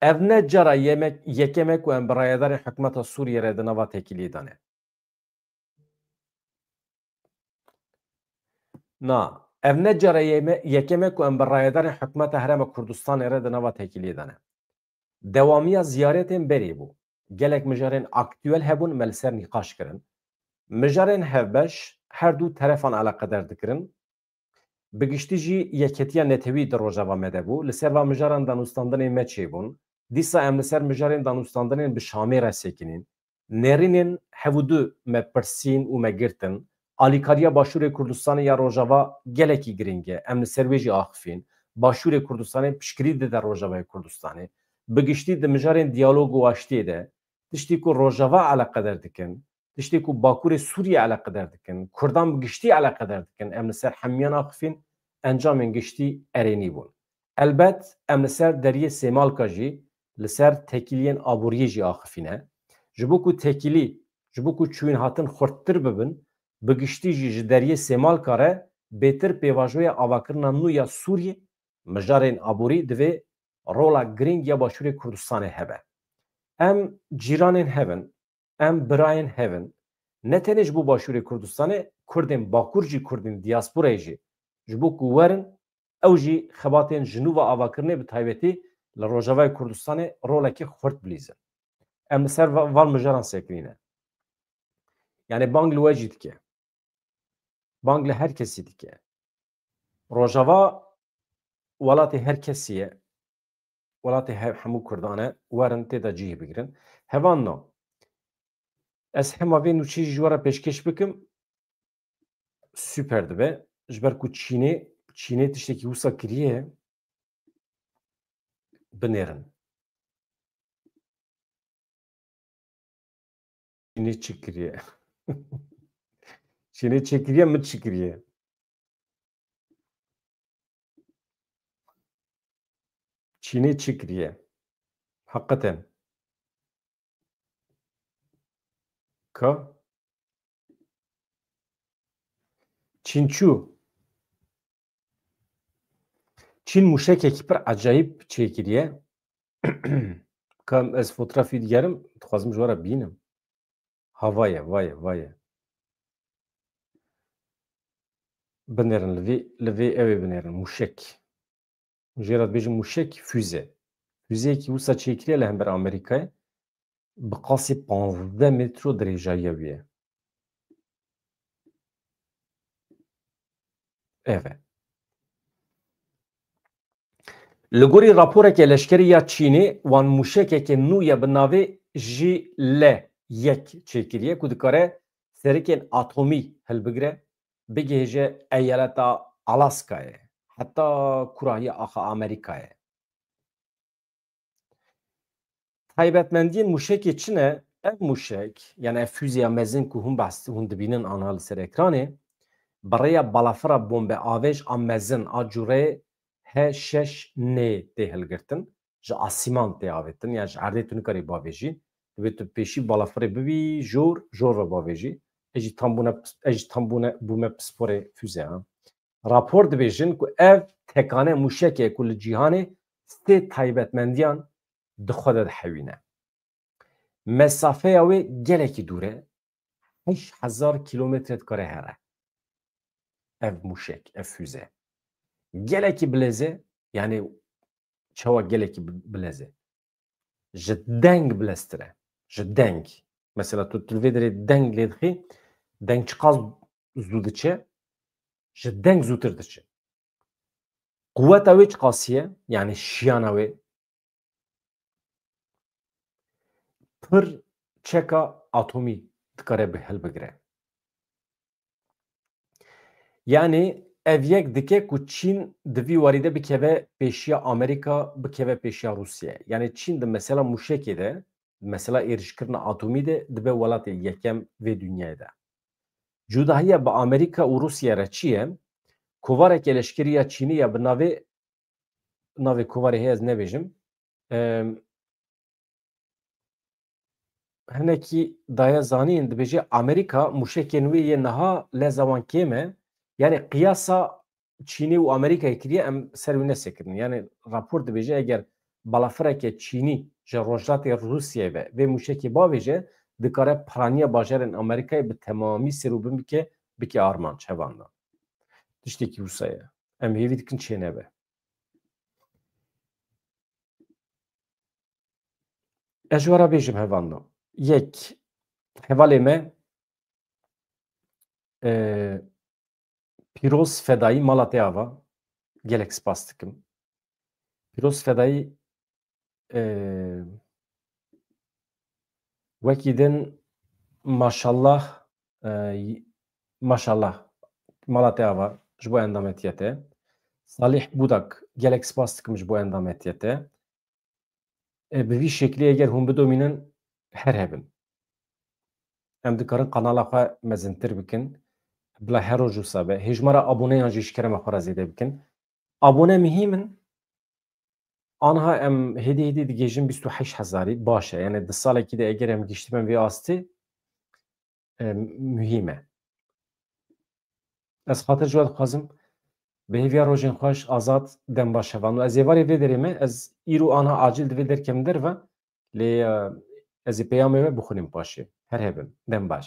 Ev ne cara yemek, yekem e ku em bi rayedarên hikûmeta Sûriyê re di nava têkiliyê de ne. Na, ev ne cara yeme-, yekem e ku em bi rayedarên hikûmeta Herêma Kurdistanê re di nava têkiliyê de ne. Dewamiya ziyaretên berê bû. Gelek mijarên aktuel hebûn, me li ser nîqaş kirin. Mijarên hevbeş her du terefan eleqeder dikirin. Bi giştî jî yeketiya netewî di rojeva me de bû. Li ser van mijaran danûstandinên me çêbûn. Dîsa em li ser mijarên danûstandinên bi Şamê re sekinîn. Nêrînên hev û du me pirsîn û me girtin. Alîkariya Başûrê Kurdistanê ya Rojava gelekî girîng e. Em li ser wê jî axifîn. Başûrê Kurdistanê piştgirî dide Rojavayê Kurdistanê. Bi giştî di mijarên diyalog û aştiyê de tiştî ku Rojava eleqeder dikin, tiştê ku Bakurê Sûriyê eleqeder dikin, Kurdan bi giştî eleqeder dikin, em li ser hemiyan axifîn, encamên giştî erênî bûn. Elbet em li ser deriyê Sêmalka jî, li ser têkiliyên aboriyê jî axifîne. Ji bo ku têkilî, ji bo ku çûyîn hatin xurttir bibin, bi giştî jî ji deriyê Sêmalka re bêtir pêvajoya avakirina nû ya Sûriyê, mijarên aborî divê rola girîng ya Başûrê Kurdistanê hebe. Em cîranên hev in, em birayên hev in. Ne tenê ji bo Başûrê Kurdistanê, Kurdên Bakur jî, Kurdên diasporayê jî, ji bo ku werin, ew jî xebatên ji nû ve avakirinê bi taybetî li Rojavayê Kurdistanê rolekî xurt bilîzin. Em li ser va-, van mijaran sekinîne. Yani bang li we jî dike. Bang li her kesî dike. Rojava welatê her kesî ye. Welatê he-, hemû Kurdan e. Werin tê de cihê bigirin. Hevanno. Ez hema vê nûçeyê jî ji we re pêşkêş bikim. Super dibe. Ji ber ku Çînê, Çînê tiştekî wisa kiriye. Binêrin. Çînê çi kiriye? Çînê çi kiriye, min çi kiriye? Çînê çi kiriye? Heqeten. Ka? Çîn çû. Çîn mûşekekî pir ecayîb çêkiriye. Ka ez fotografî digerim, dixwazim ji we re bînim. Ha, vaye, vaye, vaye. Binêrin li vê, li vê ew ê binêrin. Mûşek. Jê re dibêjin mûşek, füze. Füzeyekî wisa çêkiriye li hember Amerîkayê. Bi qasî panzdeh metro dirêjayiya wî ye. Ev e. Li gorî raporeke leşkerî ya Çînê, wan mûşekeke nû ya bi navê J L yek çêkiriye ku dikare serikên atomî hilbigire, bigihêje eyaleta Alaskayê, heta kurahiya axa Amerîkayê. Taybetmendiyên mûşekê çi ne? Ev mûşek, yani ev füzeya mezin ku hûn behs, hûn dibînin anha li ser ekranê, bi rêya balafira bombe avêj a mezin a cûreyê H şeş N tê hilgirtin, ji asîman tê avêtin, yani ji erdê tu nikarî bavêjî. Divê tu pêşî balafirê bibî jor, jor ve bavêjî. Ez jî tam bûne, ez jî tam bûne, bûme pisporê füze, ha. Rapor dibêjin ku ev tekane mûşek e ku li cîhanê sê taybetmendiyan di xwe de dihewîne. Mesafeya wê gelekî dûr e. Heşt hezar kîlometre dikare here. Ev mûşek, ev füze. Gelekî bilez e, yani çawa gelekî bi-, bilez e? Ji deng bileztir e. Ji deng. Mesela tu, tu li vê derê deng lê dixî, deng çiqas zû diçe? Ji deng zûtir diçe. Quweta wê çiqasî ye? Yani şiyana wê pir çeka atomî dikare bi hilbigire. Yani ev yek dike ku Çîn di vî warî de bikeve pêşiya Amerîka, bikeve pêşiya Rûsya. Yani Çîn di mesela mûşekê de, mesela êrişkirina atomî de dibe welatê yekem vê dinyayê de. Cudahiya bi Amerîka û Rûsya re çi ye? Kovareke leşkerî ya Çînî ya bi navê, navê kovarê heye ez nebêjim. Em, hinekî daye zanîn, dibêje Amerîka mûşekên wê yê niha leza wan kêm e. Yani qiyasa Çînê û Amerîkayê kiriye, em ser wî nesekirin. Yani rapor dibêje eger balafireke Çînî ji rojhilatê Rûsyayê ve vê mûşekê bavêje, dikare piraniya bajarên Amerîkayê bi temamî serûbin bike, bike armanc, hevalno. Tiştekî wisa ye. Em hêvî dikin çênebe. Ez ji we re bêjim, hevalno. Yek, hevalê me, e, Pîroz Fedayî, mala te ava. Gelek spas dikim. Pîroz Fedayî, e, wekî din maşallah, e, maşallah, mala te ava ji bo endametiya te. Salih Budak, gelek spas dikim ji bo endametiya te. E, bi vî şeklî eger hûn bidomînin, her hebin. Em dikarin kanala xwe mezintir bikin. Bila her roj wisa be. Hêjmara aboneyan jî ji kerema xwe re zêde bikin. Abone muhîm in. Anha em hêdî hêdî digihîjin bîst û heşt hezarî. Baş e. Yani di salekî de eger em gihîştibin vê astê, e, muhîm e. Ez xatir ji we dixwazim. Bi hêviya rojên xweş, azad, dem baş hevalno. Ez êvarê vê derê me, ez îro anha acil divê derkevim derve. Lê, e, ez ê peyamê we bixwînim paşê. Her hebin. Dem baş.